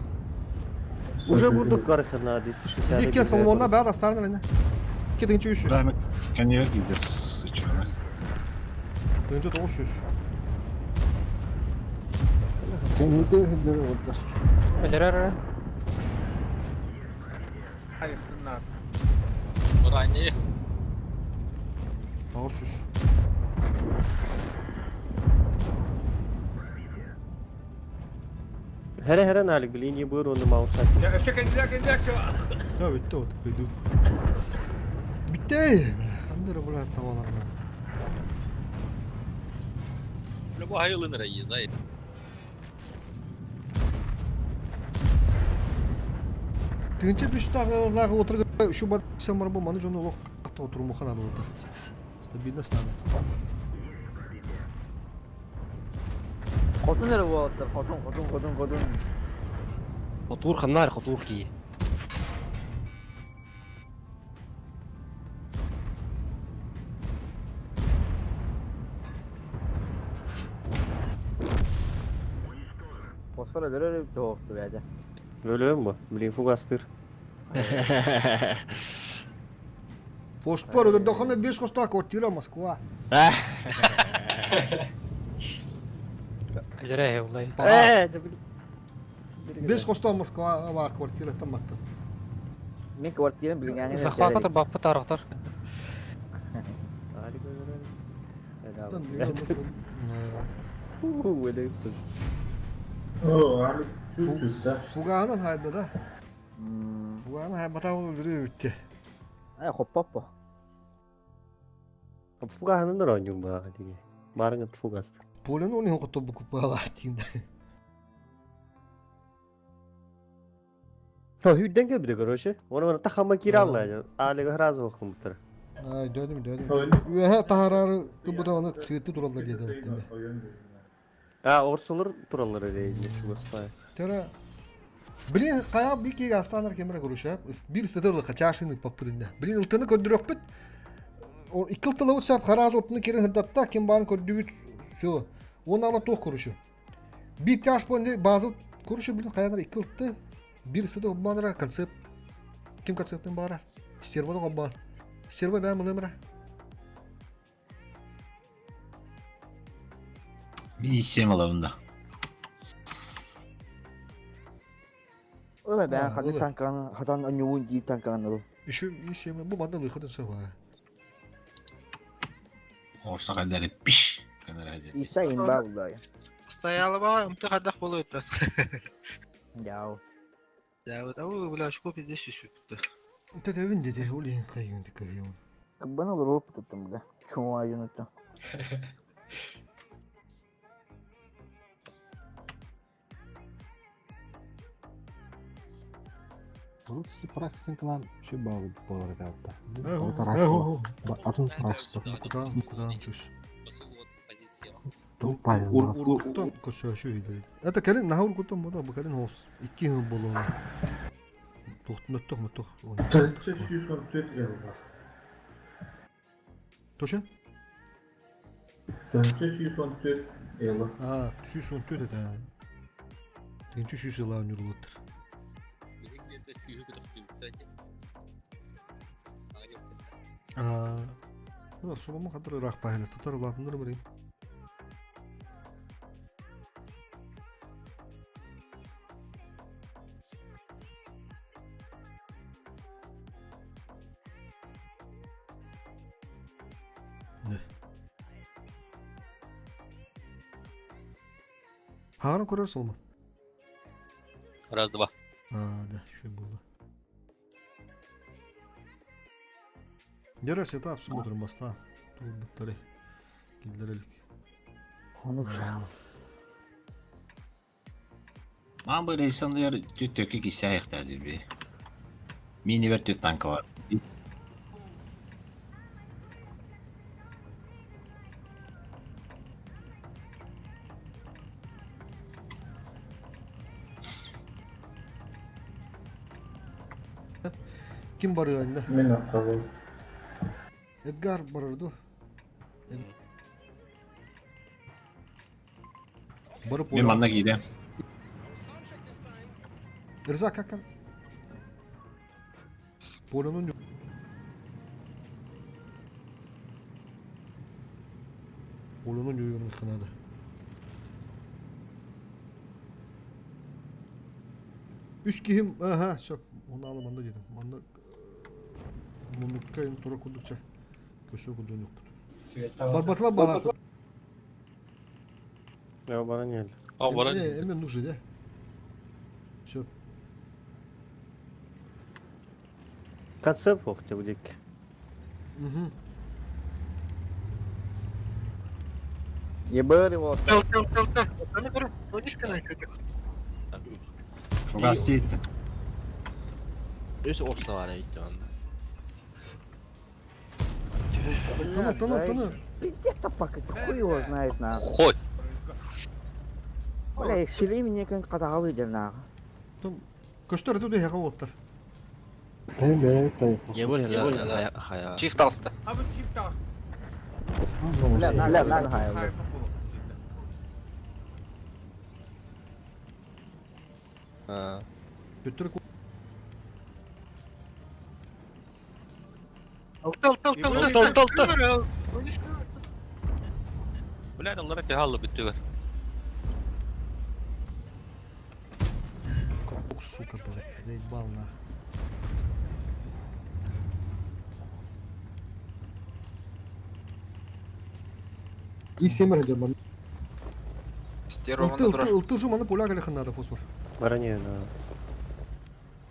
Уже бурдук карыхына 260. Диккен Соломонна бәрі астарыныр эне. Кетинчи 300. Да, конверт идет с чего? Тыгынчы 900. Кэннити сылдьар уолаттар. Өлөрөр. Айыктыннар. Ранее. 900. Хәрә-хәрә налик билин быр оны мауса. Я өссө кэннилэр кэннилэр Да, бүтті вот пойду. Бүтті! Хандыр бля табаларына. Бля, бу хайылын райы, зай. Тыгынча үш тағылағы отырғы үшу бар самар бу маны жону олох қатты отыру надо отыр. Стабильность надо. Хотун эрэ уолаттар, хотун, хотун, хотун, хотун. Хотур ханнар хотур ки. Фосфор өлөрөр тоохту бәдэ. Өлөм бу. Блин фугастыр. Фоспор өдөрдөхөнө 5 коста квартира Москва. Өлөрө улай. Э, 5 коста Москва бар квартира там атты. Мен квартирам билген Захватыр баппы тарыктар. Алик өлөрөр. Өлөстү. Фугаанан хайда да. Фугаанан хайбата ол өлөрө бүтті. Ай, хоппоппо. Фугаһанын оронньуҥ баа диге. Барыңыт фугас. Полен оны хокото бу купала тинде. Хо хүдден кебде короче. Оны мана тахама киралла. Алига сразу хумтыр. Ай, дөдүм, дөдүм. Үөһэ тахарары кыбыта оны светти тураллар диэде беттеме. А, орсулар тураллар эре чугаспай. Тера Блин, кая бики астанар кемре көрүшөп, бир сыдылы качашыны паппыдында. Блин, ылтыны көрдүрөкпүт. Икки ылтылы сап хараз отуну керен хырдатта кем барын көрдүбүт. Всё. Он ала тох көрүшү. Бир таш бонде базы көрүшү блин каянар икки ылты бир сыды обманра концепт. Ким концепттин бара? Стервоны обман. Стерво бәм мынымра. Мин исем алабында. Ыла бән А, ханы ыла. танканы, хатан анюун ди танканы бу. Еще исем бу манда лыхыдын сова. Орса кадары пиш. Канар Иса имба булдай. Стояла ба, ымты хадах болу это. Яу. Да, вот, ау, бля, очко пиздец сүспүттү. Тетебин деде улин кайын дикайын. Кыббан олор туттум буда. Чума юнутtu. Урут все практикан клан şu bağlı болар это. Атын практика. Куда куда чуш. Ур Уркуттан көсөшү иде. Это кэлин нахур куттан бода бу кэлин хос. Икки хыл болуна. Тухт мөттөх мөттөх. Тоша? А, 314 это. Тинчи 100 yıl нюрлаттыр. А, ну, сулама кадыр рах пайла татар улатыныр билин. Не. Хаганы көрөр Соломон. Раз, два. А, да, еще было. Дера сетап смотрим моста. Тут буттары. Киллерелик. Onu Ман бу рейсандыр түттөккө кисе аяктады би. Мини бер түт танка бар. Ким барıyor anne? Мен аттабы. Edgar барырду. Барып Мен манна кийде. Рза какан? Полянun Полянun юрын ханады. Үс киһим, аха, сөп. Оны алы манна дедим. Манна муннукка ин тура курдукча көсө курдук Барбатылар бала. Я баран ел. А баран. Эмен нужен, да? Все. Концепт охте будик. Угу. Ебыр его. Тыл, тыл, тыл, тыл. Оны көрө, оны көтүк. Шугас тиийдэ. Үс орса бар эбит онно. Таны, таны, таны. Пиздец пока, хуй его знает на. Хоть. Бля, шили мне кэн катагалы дер на. Там көстөр эту дехе оттар. Тэн бэрэ тай. Ебор хая хая. Чиф талста. Абы чип тағыс. Бля, на, на, на, на. А. Төттөр Тыл, тыл, тыл, Тыл, тыл, тыл, тыл. Блядь, аллара тягаллы бүттүгөр. Ох, сука, блядь, заебал нах. И семер дерман. Стерва Ылты, ылты, ылты жуманы поля калехан надо фосфор. Баран на.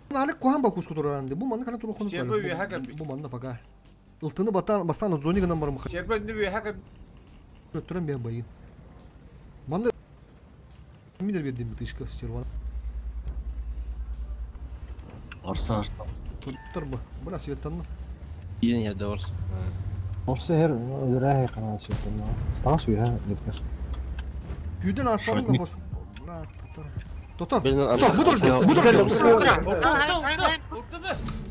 Нале кухан ба куску туранды. Бу маны кана туру хону Стерва веха Бу манна пока. Ылтыны батан бастан зонигынан барым. Стерва не веха Өттүрен бе байын. Манна Мидер бердим тышка стерва. Орса Тур бу. Бра светтанны. Иен yerде орс. Орса хер өлөрэ канал сөйтөн. Тагас уя дедгер. Күйден аспанын да фосфор. Бра татар. Тота. Билин Тота, будур, будур.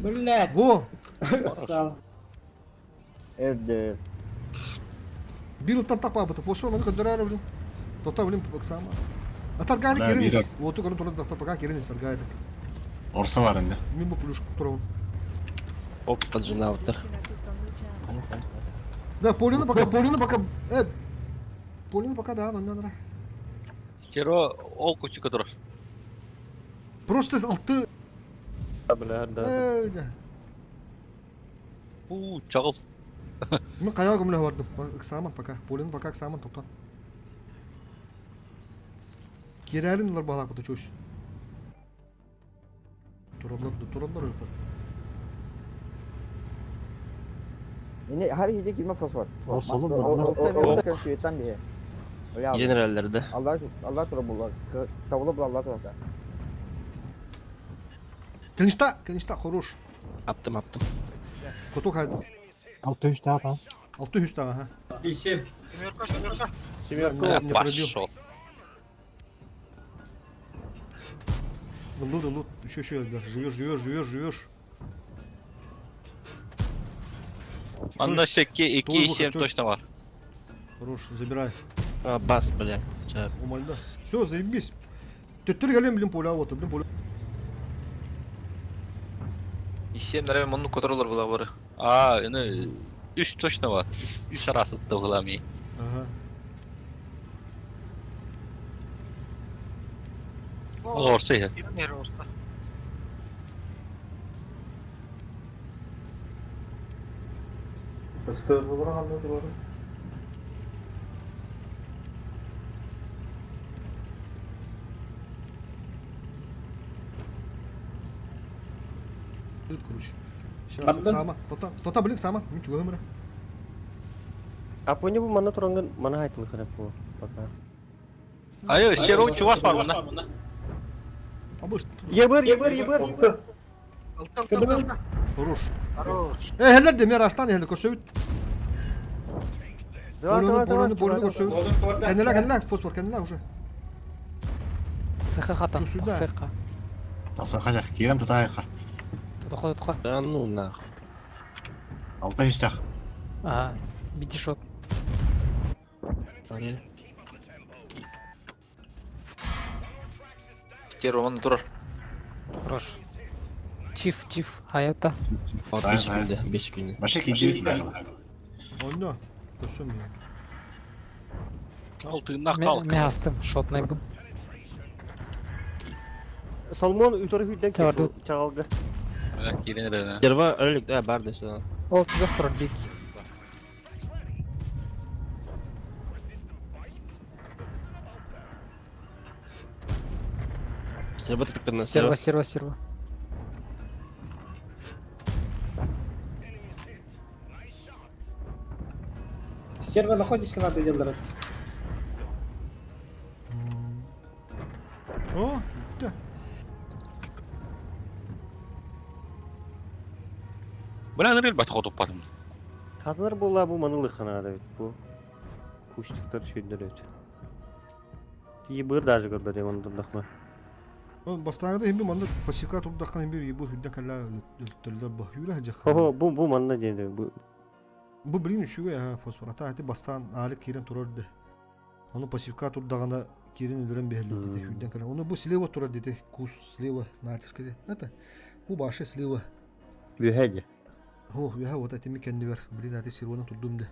Блядь. Во. Сал. Эрде. Бир ылтан тапа бу фосфор маны көндөрөр блин. Тота блин баксама. Атарганы Да, керенис. бир. Оту көрүн туран доктор пока керенис аргайды. Орса бар инде. Мен бу плюш турабын. Оп, поджинавтыр. Да, Полина пока, Полина пока, э, Полина пока, да, но не надо. Стерва ол кучука турар. Просто алты, Бля, да. э, да. У, чагыл. Мен каяга көмлө бардым. Экзамен пока, Полина пока экзамен токтон. Керәрин улар балак бу чөш. Туралар, туралар өтө. Yine her gece girme fosfor. Орса olur Orta светтан бе. Generallerde. Allah Allah тура булар. Табылы бул Allah тура. Кеништа, кеништа хорош. Аптым, аптым. Коток хайды. Алты үч таа там. 600 тага, ха. И семь. Семерка, семерка. Семерка. Не пробил. Пошел. Лут, лут, еще, еще, Эдгар. Живешь, живешь, живешь, живешь. Анна шекке Твой 2,7 выход, точно бар. Хорош, забирай. А, бас, блядь. Ча. Умальда. Все, заебись. Төттөр келем, блин, поля вот, блин, поля. И 7 наверное, мунну контроллер була бары. А, ну 3 точно бар. 3 арасы тыгылами. Ага. Ол орса я. Нere орса. Тут, короче. Сейчас, сама. Тота, тота, блин, сама. Ничего, гымра. А по нему мана туранган мана хайтыл храпу пока. Айы, стерва чуваш бар мында. Абыш. Ебыр, ебыр, ебыр. Тыл, тыл, тыл, тыл. Хорош. Хорош. Э, хеллер де, мер аштан, хеллер, көрсөбүт. Давай, Полюны, давай, давай. полюны, полюны көрсөбүт. Кеннеле, кеннеле, фосфор, кеннеле уже. Сыха хатан. Чё сюда? Сыха. Таса хажа, кирен тутайха. Тутха тутха. Да ну нахуй. Алты үч тах. Ага. Битишот. Арел. Стерва мунну турар. Хорош. Чиф, чиф. Хаята. 5 күндө, 5 күндө. Башы кийдибит бля. Ойно. Көрсөм мен. Алтынна кал. Мен астым. Шотный был. Салмон үтөрү хүрден Чаҕарды. чаҕалга. Киирэн эрэ. Стерва өлүк да бар да сына. Ол тузак турар бик. Стерва тыктырна. Стерва, стерва, стерва. Стерва находишь надо делать. О, да. Бына нырыл бат хотуп батым. Хатылар була бу манылы ханада бит бу. Кустиктар шүйдер өт. Ебыр даже көрбөт эм ондурдахма. Бастаңда химби манна пассивка турдаххан химби ебыр хүддә калла өлтөллөр бу. Юра жах. Хо бу бу манна диэн бу. Бу билин үчүгэй а фосфор. Ата ати бастан али кирен турар ди. Оны пассивка турдагана кирен өлөрөн бехелди деди хүдден калла. Оны бу слева турар деди. Кус слева натиске. Это бу башы слева. Үһәде. Хо, яха вот ати микенни бер. Билин ати сирвана турдум де.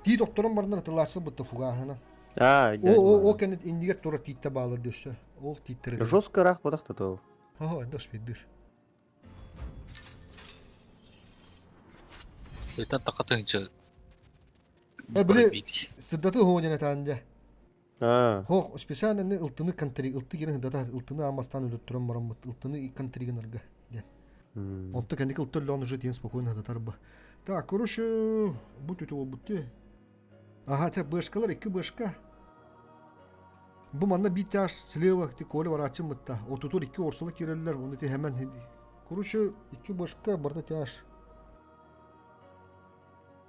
Ти докторон барнар тылачы бутта фугахана. А, О, о, о кенет индиге тура титте баалар дөссө. Ол титтере. Жестко рах бодахта то. Хо, эндаш бедир. Өтен тақатынча. Э, били сыддаты хоонена таанде. А. Хо, специально не ылтыны контри, ылты кирен дата ылтыны амастан өлөттөрөн бараммыт, ылтыны контриген арга. Онто кендик ылтыр лон уже тен спокойно датар ба. Так, короче, бу түтү болбут те. Ага, те бэшкалар, iki бэшка. Бу манна bir тяж слева ти коля барачын мытта. Отутур iki орсула киреллер, оны те hemen хеди. Короче, iki бэшка барда тяж.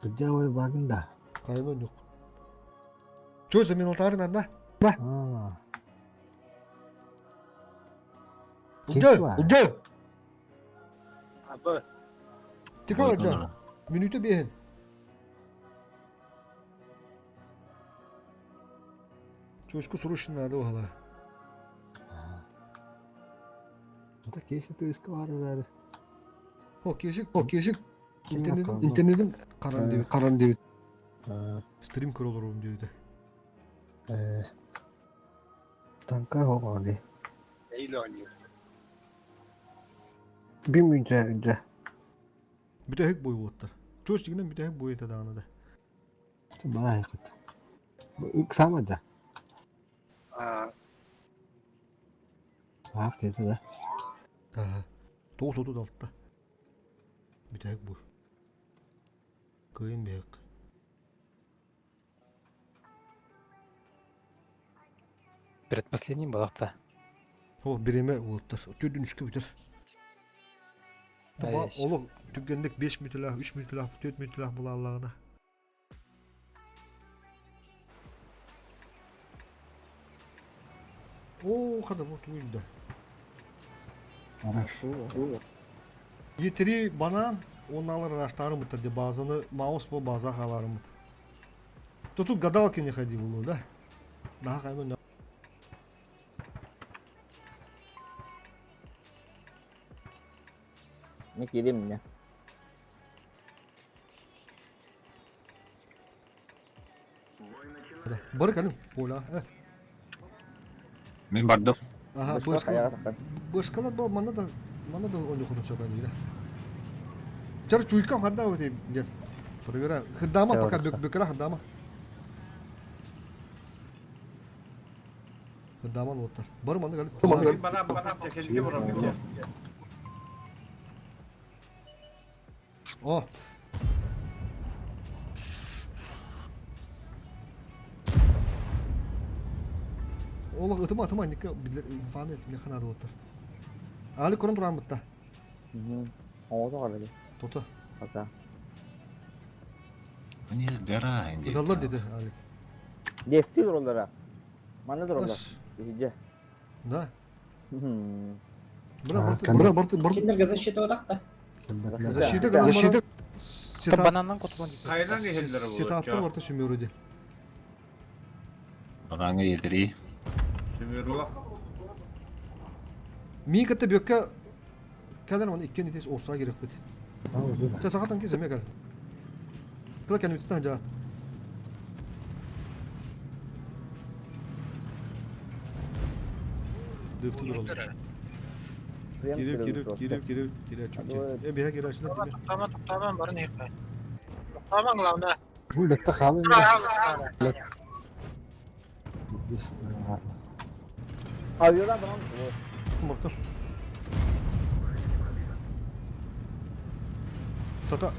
Дьявол багында. Кайын yok. Чё за минутарын анда? На. Улдьа, улдьа. Абы. Тика улдьа. Минуты бehen. Чочку срочно надо было. Это кейси ты исковар О, кешик, о, кешик. Интернет, интернетин каран дейбит, каран дейбит. Стрим көрөлөрүм дейбит. Танка хоғаны. Эйлі ойнıyor. Bir müce önce. Бүтәһик бой болоттар. Чөс дигенен бүтәһик бой эте даганы да. Бара хайқыт. Ыксама да. А, Ақ деді да. Ага. 9.36. Бүтәһик бой. Кыйын бэк. Предпоследний балахта. О, биреме болоттар. Төрдүн үшкө бүтөр. Таба Айш. олу түгендик 5 мүтүлах, 3 мүтүлах, 4 мүтүлах була аллагына. О, када бу туйда. Хорошо. Yetiri банан оналар раштары мыт де базаны маус бу база халары мыт. То тут гадалки не ходи было, да? Да, кайны. Не кирим мне. Бары калым, поля. Мен бардым. Ага, Башка башка. хаяр Башкалар бу мана да мана да ойну хурун чока дейди. Чар чуйкам ханда вот ден. Проверяем. Хыдама пока бөк бөкра хыдама. Хыдама оттар. Бар мана гал. Бана бана текелге барам. О. Олох ытыма ытыма ника билер инфаны механа оттар. Али көрөн туран бутта. Оğdu қалады. Тота. Ата. Міне дара инде. Ыдаллар деди Али. Дефти олара. Мана олар. Иже. Да. Бра, Бра, бра, бра, бра. Киндерге защита одақта. Защита, защита. Бананнан кутулан Кайдан ehellere болот. Сетаптар барта сүмөрү Банаңы едiri. Сүмөрү. Ми кытта бөккә кәләр оны иккен итес орса керек бит. Та сахатан ки земе кәл. Кыла кән үттән жа. Дыфты тураллар. Кирив, кирив, кирив, кирив, кирив, чүнче. Э, биһэ кирашына кирив. Тоқтаман, тоқтаман, барын ехмэ. Тоқтаман, главное. Бу бетте хаалын. Авиодан барам. Мортор. Тата.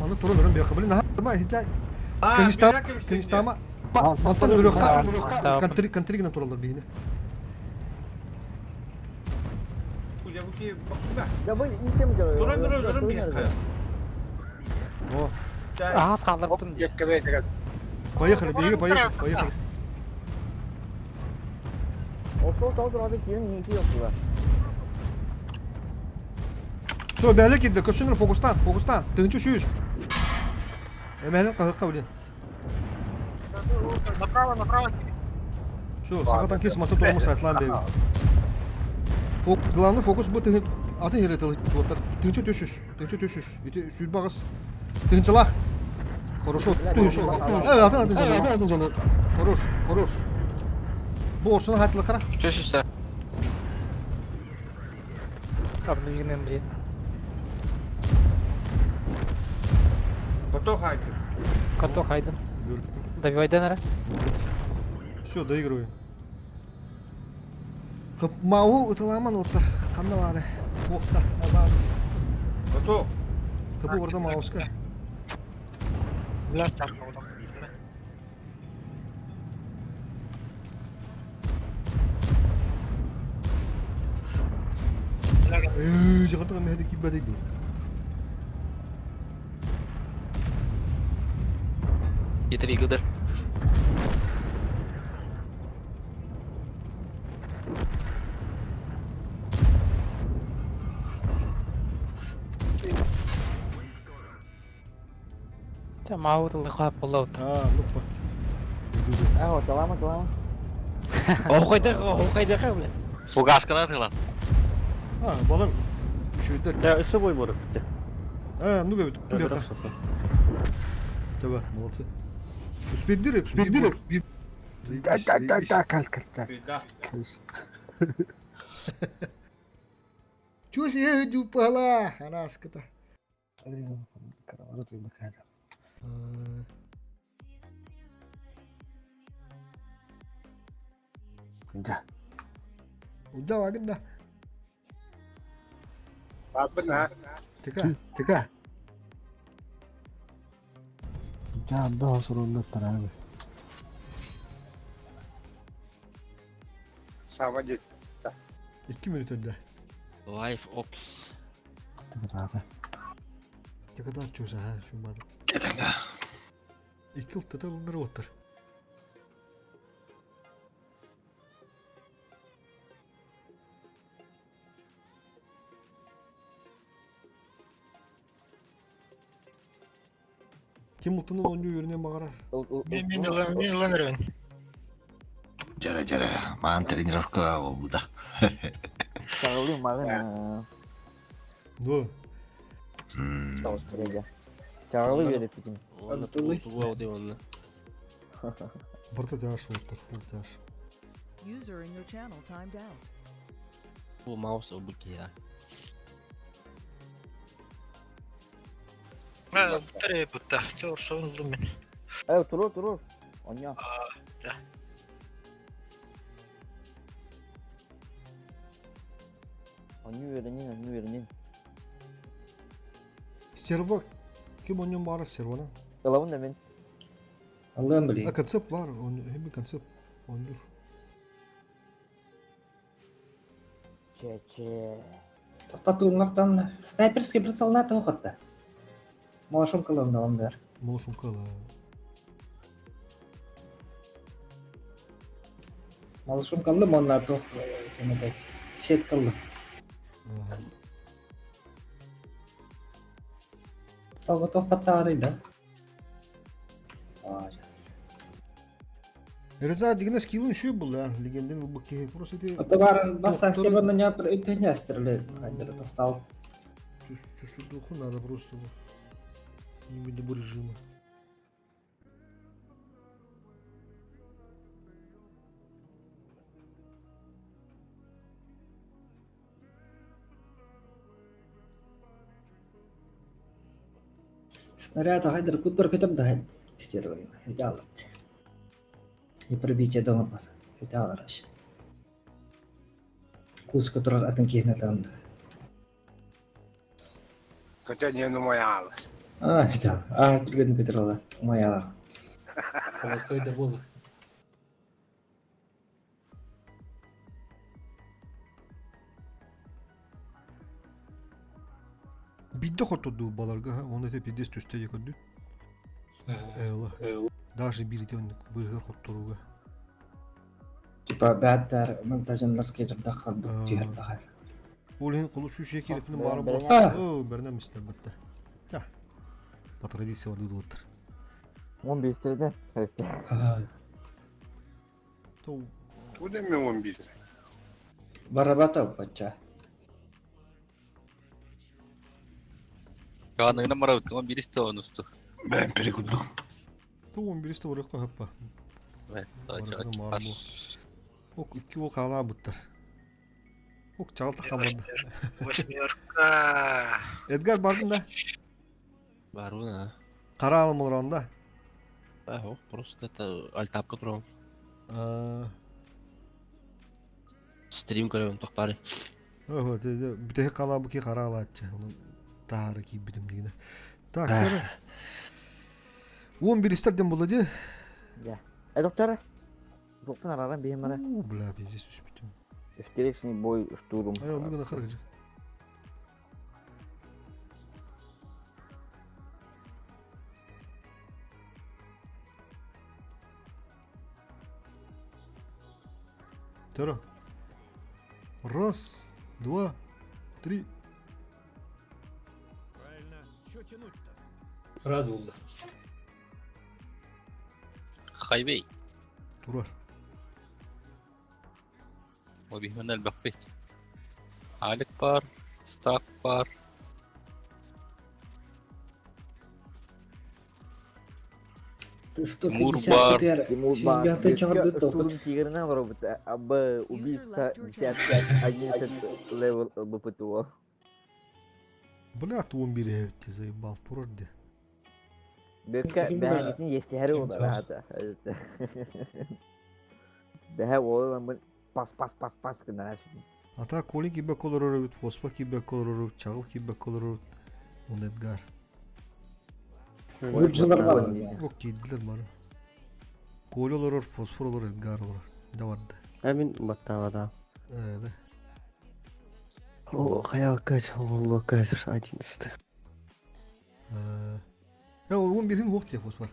Аны туран өрөн биэхэ билин наһаа хиджай. Кенистама, кенистама. Мантан өрөкка контри контри гына тураллар биһине. Да бу исем делаю. Туран туран туран биэхэ. О. Ага, саалар бутун. Поехали, беги, поехали, поехали. Осол тау турады кирин хинки yoktуlar. Все, бәле кирде, көчүнөр фокустан, фокустан. Тыгынчы сүүс. Эмәлен кахыкка билен. Направо, направо. Все, сахатан кес маты турму сайтлан беби. Главный фокус бу тыгын атын хере тыл туоттар. Тыгынчы төшүш, тыгынчы төшүш. Ити сүүрбагыс. Тыгынчылах. Хорошо, төшүш. Э, атын атын жаны, атын атын жаны. Хорош, хорош. Бу орсуна хатлы кара. Төшүстә. Обновленным, блин. Котох хайдын. Котох хайдын. Добивай Денера. Все, доигрываем. Мау ытыламан оттар. Қанда бары. Оқта. Абар. Котох. Кыбы орда мауска. Бластер. Э, жағатыға мәді кибә дейді. Yeter yıkıldı. Та мау тылы хап болот. А, ну пат. Ага, талама, талама. Охайдаха, охайдаха, блядь. Фугасканы атыгылан. А, балар. Үшөйдер. Да, өсө бой боры битте. А, ну гөбүт. Таба, молодцы. Успеддир, успеддир. Да, да, да, да, кал, кал, да. Чусь я дюпала, араската. Каралары туйбакада. Да. Удда вагында. Бабына. Тика, тика. Ja, баа сорунда тарабы. Сама дет. 2 минут өдө. Life Ops. Тыгытаата. Тикада чуса ха, шумады. Iki ылтыта ылыныр оттар. Ким ылтынын оню өрүнен бағарар? Мен мен мен ылан Жара, жара. Маған тренировка болду да. Чагылы магын. Ну. Чагылы берип битим. Онна тугу аудио онна. Барта жаш оттар, фул жаш. User in your channel timed out. Бу маус обуки я. Бутта, бутта. Чор соңлум мен. Э, турур, турур. Оня. Да. Оню веренин, оню веренин. Стерва. Ким онюн бары стервана? Ылабын да мен. Аллам блин. А концепт бар, он хеми концепт. Онюр. Че, че. Тоқтатуыңлақтан снайперский прицел на тоқытты. Малашумкаларында ондар. Малашумкала. Малашумкалы монна тоқ кемеде. Сеткалы. Тоғы тоқпаттағады да. Реза дигне скиллын шүй был, да, легенден был бу просто ты. Отоварын басан себен на бір үтенестірлі қайдыр тастал. Чувствую духу надо просто. Не до режима. Снаряд хайдар куттар көтөр да стервой. Идеал. И пробитие дома пас. Идеал араш. Кус которар атын киһине таанда. Көтөн иһэн умайаалар. А, идеал. А, түргэн көтөр ала. Умайаалар. Холостой да буолар. Бидде хотурду баларга, оны те пидес төстө көрдү. Эла. Даже бирите он быгыр хотторуга. Типа бәттер монтажынлар кездер халбыт түһэр бахар. Ол хин кулу шүшө керепин бары А. болот. О, бернем истер битте. Та. По традиции бар дуттыр. 11 терден. То Бу деме 11. Барабата бача. Каныгына марабыт, он биристе онусту. Бен перекуду. То 11 те орыкка хаппа. Барабата Ок, икки ол кала буттар. Ок, чалта хамады. Восьмерка. Эдгар бардын да? Барбын, а. Кара алым олорон да. А, ох, просто это альтапка турам. Стрим көрөм тохпары. Ого, бүтэ кала буки кара алатчы. Оны тары ки битим дигене. Так, көрө. 11 истерден болду ди. Я. Э, доктор. Доктор араран бейм ара. У, бля, пиздец түспүтүм. Встречный бой штурм. Ай, оны гына кыргыжы. Төрө. Раз, два, три. Правильно. Чё тянуть-то? Раз булды. Хайвей. Турар. Обихмен элбэхпит. Алик бар, Став бар. Сто Тимур пятьдесят бар. ТР. Тимур бар. 105 чыгарды Штурм топыт. тигрынан робот. Аб убийца 55 11 левел БПТО. Бля, 11 эбитти заебал турар де. Бөккә Ким бәһәгитин естиһәре Ким олар бар? ата. Бәһә олар пас пас пас пас гына. Ата коли кибе колорор бит, фосфа кибе колорор, чагыл кибе колорор. Он Эдгар. Гурджилар бар. Ок кийдилер бары. Коли олорор, фосфор олор, Эдгар олор. Да барды. А мин баттавада. Э, О, хаял кәз, олло кәз, 11. да. Я ол 11-ин уақыт я фосфор.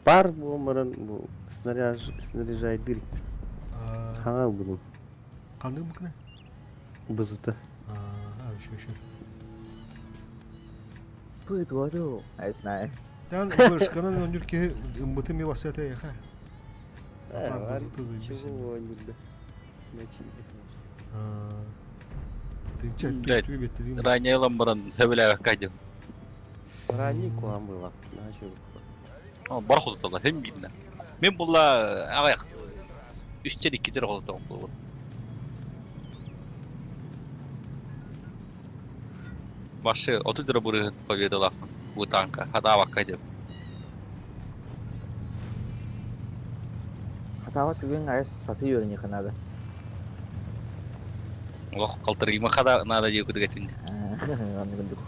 Бар бу маран бу снаряж снаряжай дыр. Хаңал буну. Қандай бүкіне? Бызыты. А, еще, еще. Пыт воду. Ай знаю. Тан бышканан өндүрке ымбыты ми васата яха. Ата бызыты заебись. Чего они, да? Начали. Тынча Блядь, түбе беттирим. Ранее ламбаран хэвлэ кадим. Рани куам было. Начал. Бар холоталар, хем билна. Мен була агай үстен иккидер холотам булыр. Башы отудра буры победала бу танка. Хадава кадим. Хатава түген ай саты йөрүнө канада. Олох калтыргыма хада надо дию күдгетин. Аны күндүк.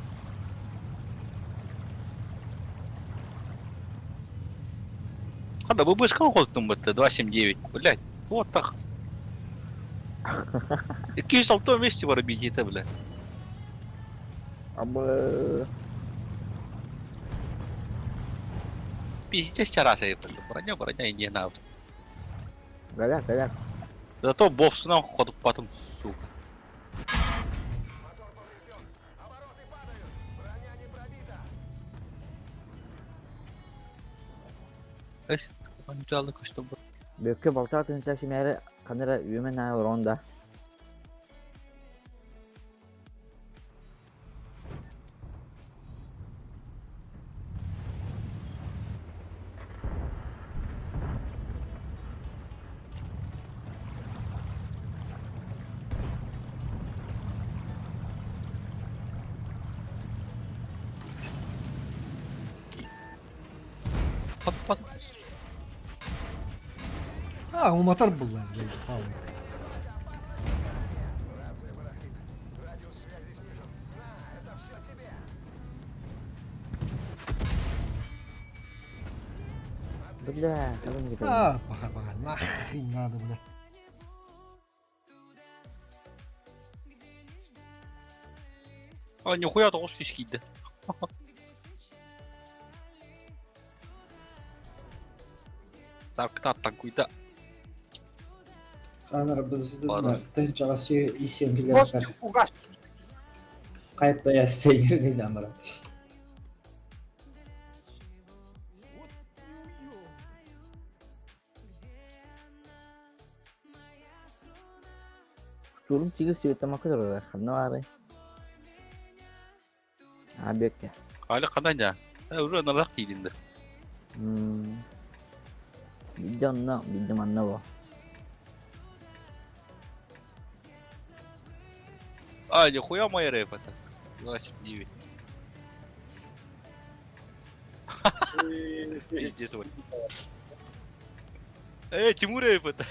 Хада бу бышка холотум бытты 279. Блядь, вот так. 206 месте бар бейдете, бля. Абы Пиздец чараса епті. Броня, броня и не надо. Галяк, галяк. Зато бобсунан ходып батым, сука. Эс, алды көштө бу. Бөккө балта тынча симәре канара үемен на оронда. Топпат. А, уматар булла заебал. Бля, кого не А, пока, пока, нахрен надо, бля. А, нихуя 900 киирдэ. Старкта танкуйда. Анар біз Бар. тынчаҕас исиэн килэрэр. Хайта ястейир амара. Штурм тигр светамакы турар, ханна баарый? А, бекке. Али қандай да? Уже нарах тиилинде. Бидде онно, бидде манна бо. А, нихуя моя рэп это. 29. Пиздец, вот. Эй, Тимур рэп это.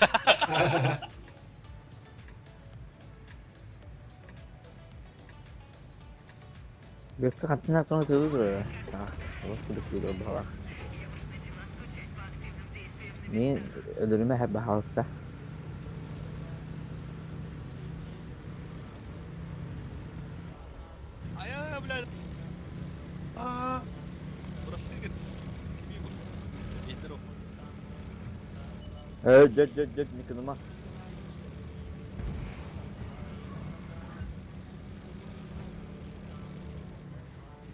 Бекке хантына тону тылы турар. А, вот кудук диир баҕалаах. Мин өлөрүмэ хэп баһаалыста. Ая, бля. А, Простыгин. Ветерок. Э, дед, дед, дед, Никоныма.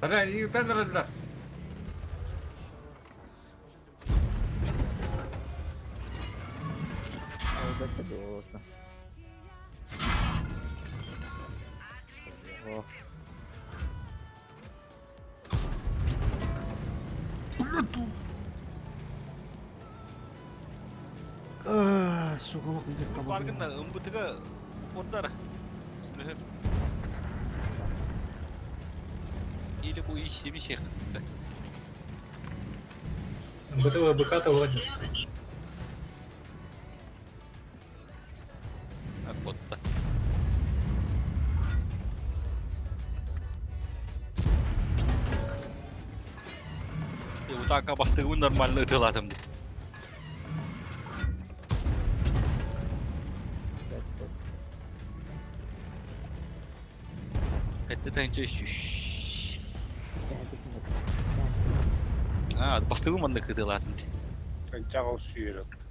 Бля, иитэн эрэллэр. Ох. А, сука, лох, где с тобой? Баргында МБТга упордар. Или бу иш bir şey. МБТ БК-то вроде. Котта. Bu tanka bastığımı нормально ытыладым. Это танча А, бастығым анда кытыладым. Тынчаҕа сүйөрөт.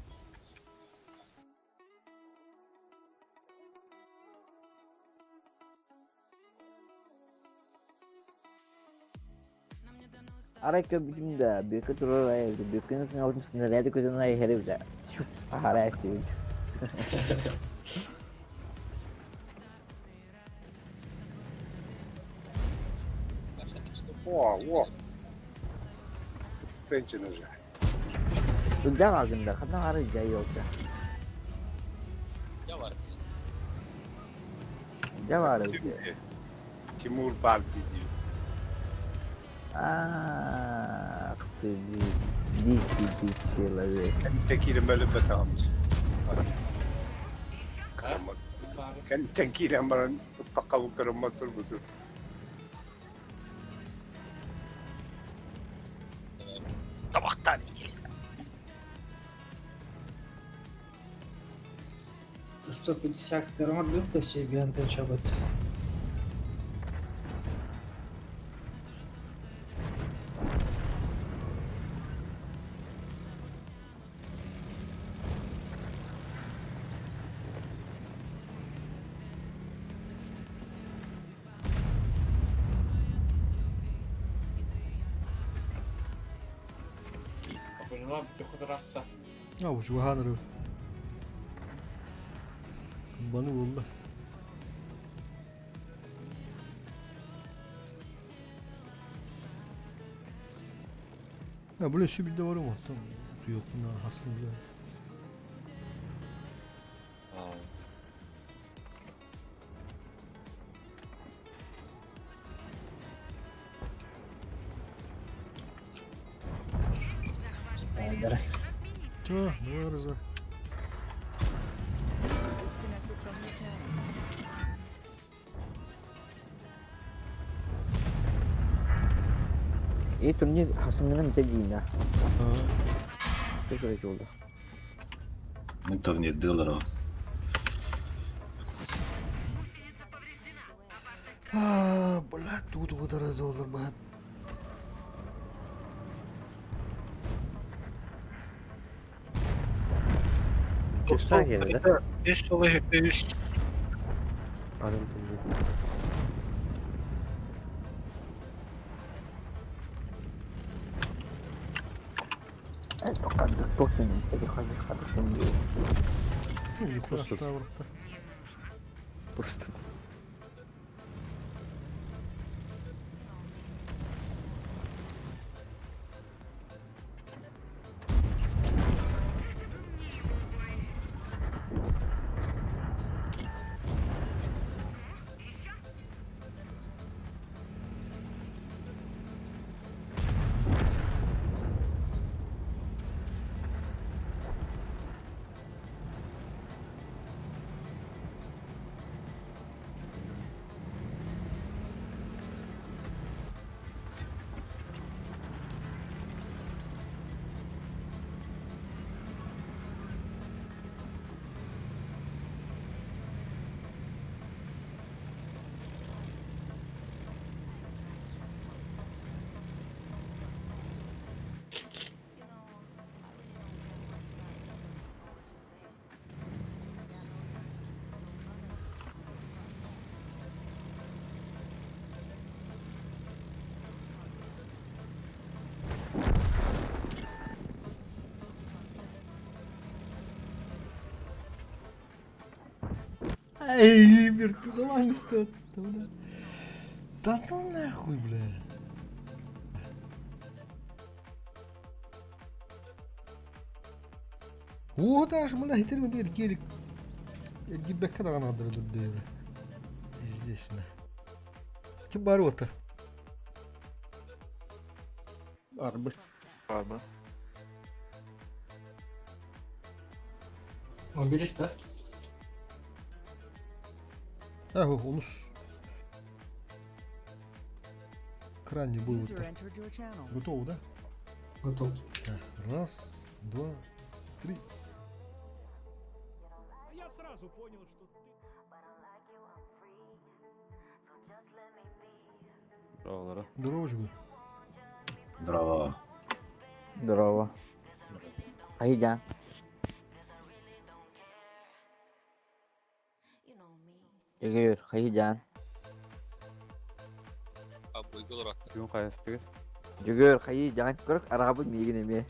Арай көбүтүм да, бекке турар ай, беккени тыңабытым снаряды көтөн ай хереп да. Шуп, ахара эстибит. О, о. Тынчын уже. Үгдә агында, хатна ары жай yokta. Я var. Дә бар. Тимур бар диди. Ах ты, дикий ты человек. Текилен бөлүп бетамыз. Кентен баран пакка буккарымма турбуту. Табақтан идели. 150 термор то себе антенчабыт. Поняла, пехота А, bu чугахан ры. Баны болды. Ya böyle şu bir de var ama tam yok bunlar aslında. Айдара. Чё, давай разок. User disconnected from your channel. И турнир хасымынан бите дейін. Çok oldu. Мы турнир дилеров. А, блядь, тут вот доллар, блядь. Часа geldi. 5 sola 3. Arın turnu. Хадык токен, хадык хадык Ну, нихуя Просто- савр-то. Просто. Эй, вертухалан стоит, бля. Да ну нахуй, бля. О, даже, бля, хитер мен гелик. Эргибекке даҕаны адыры бля. Здесь, бля. Ким бар ота? Арбы. Арбы. 11 да? А, онус. Крайний User будет. entered your channel. Готово, да? Готов. Так, раз, два, три. Я сразу понял, что ты... Здорово, Жигуль. Здорово. Здорово. Айда. Игорь, хайдан. Абыйгыл ратты. Күн кайыстыгыз? Жүгөр, хайдан. Көрік арабын мегін еме.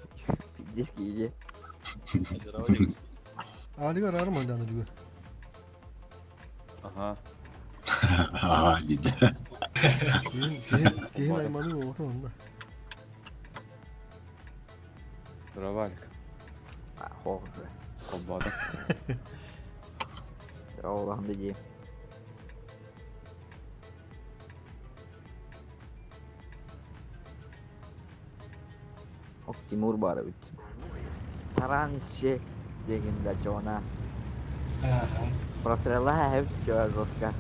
Пиздец кейде. Алига рарым айданы Жигуль. Аха. Ага, дейді. Кейін, кейін, кейін айманы оты онда. Здорово, Алик. Хохы. Холбады. Allah'ım dediği. Ok Timur бар бит. Таранчы дегенде жона. Ага. Прострела хеп жо жестко.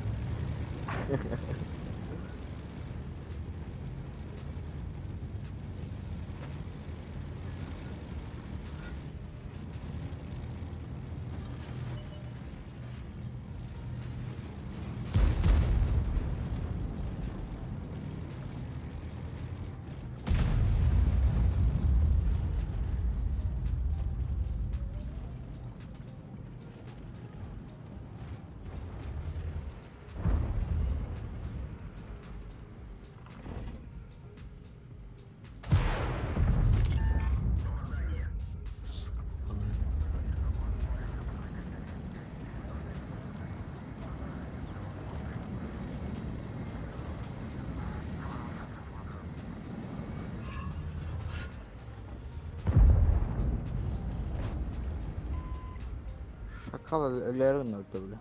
Шакал өлерін өрті біле.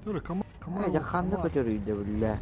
Төрі, кама, кама. Айда ханны көтөрүйдө биле.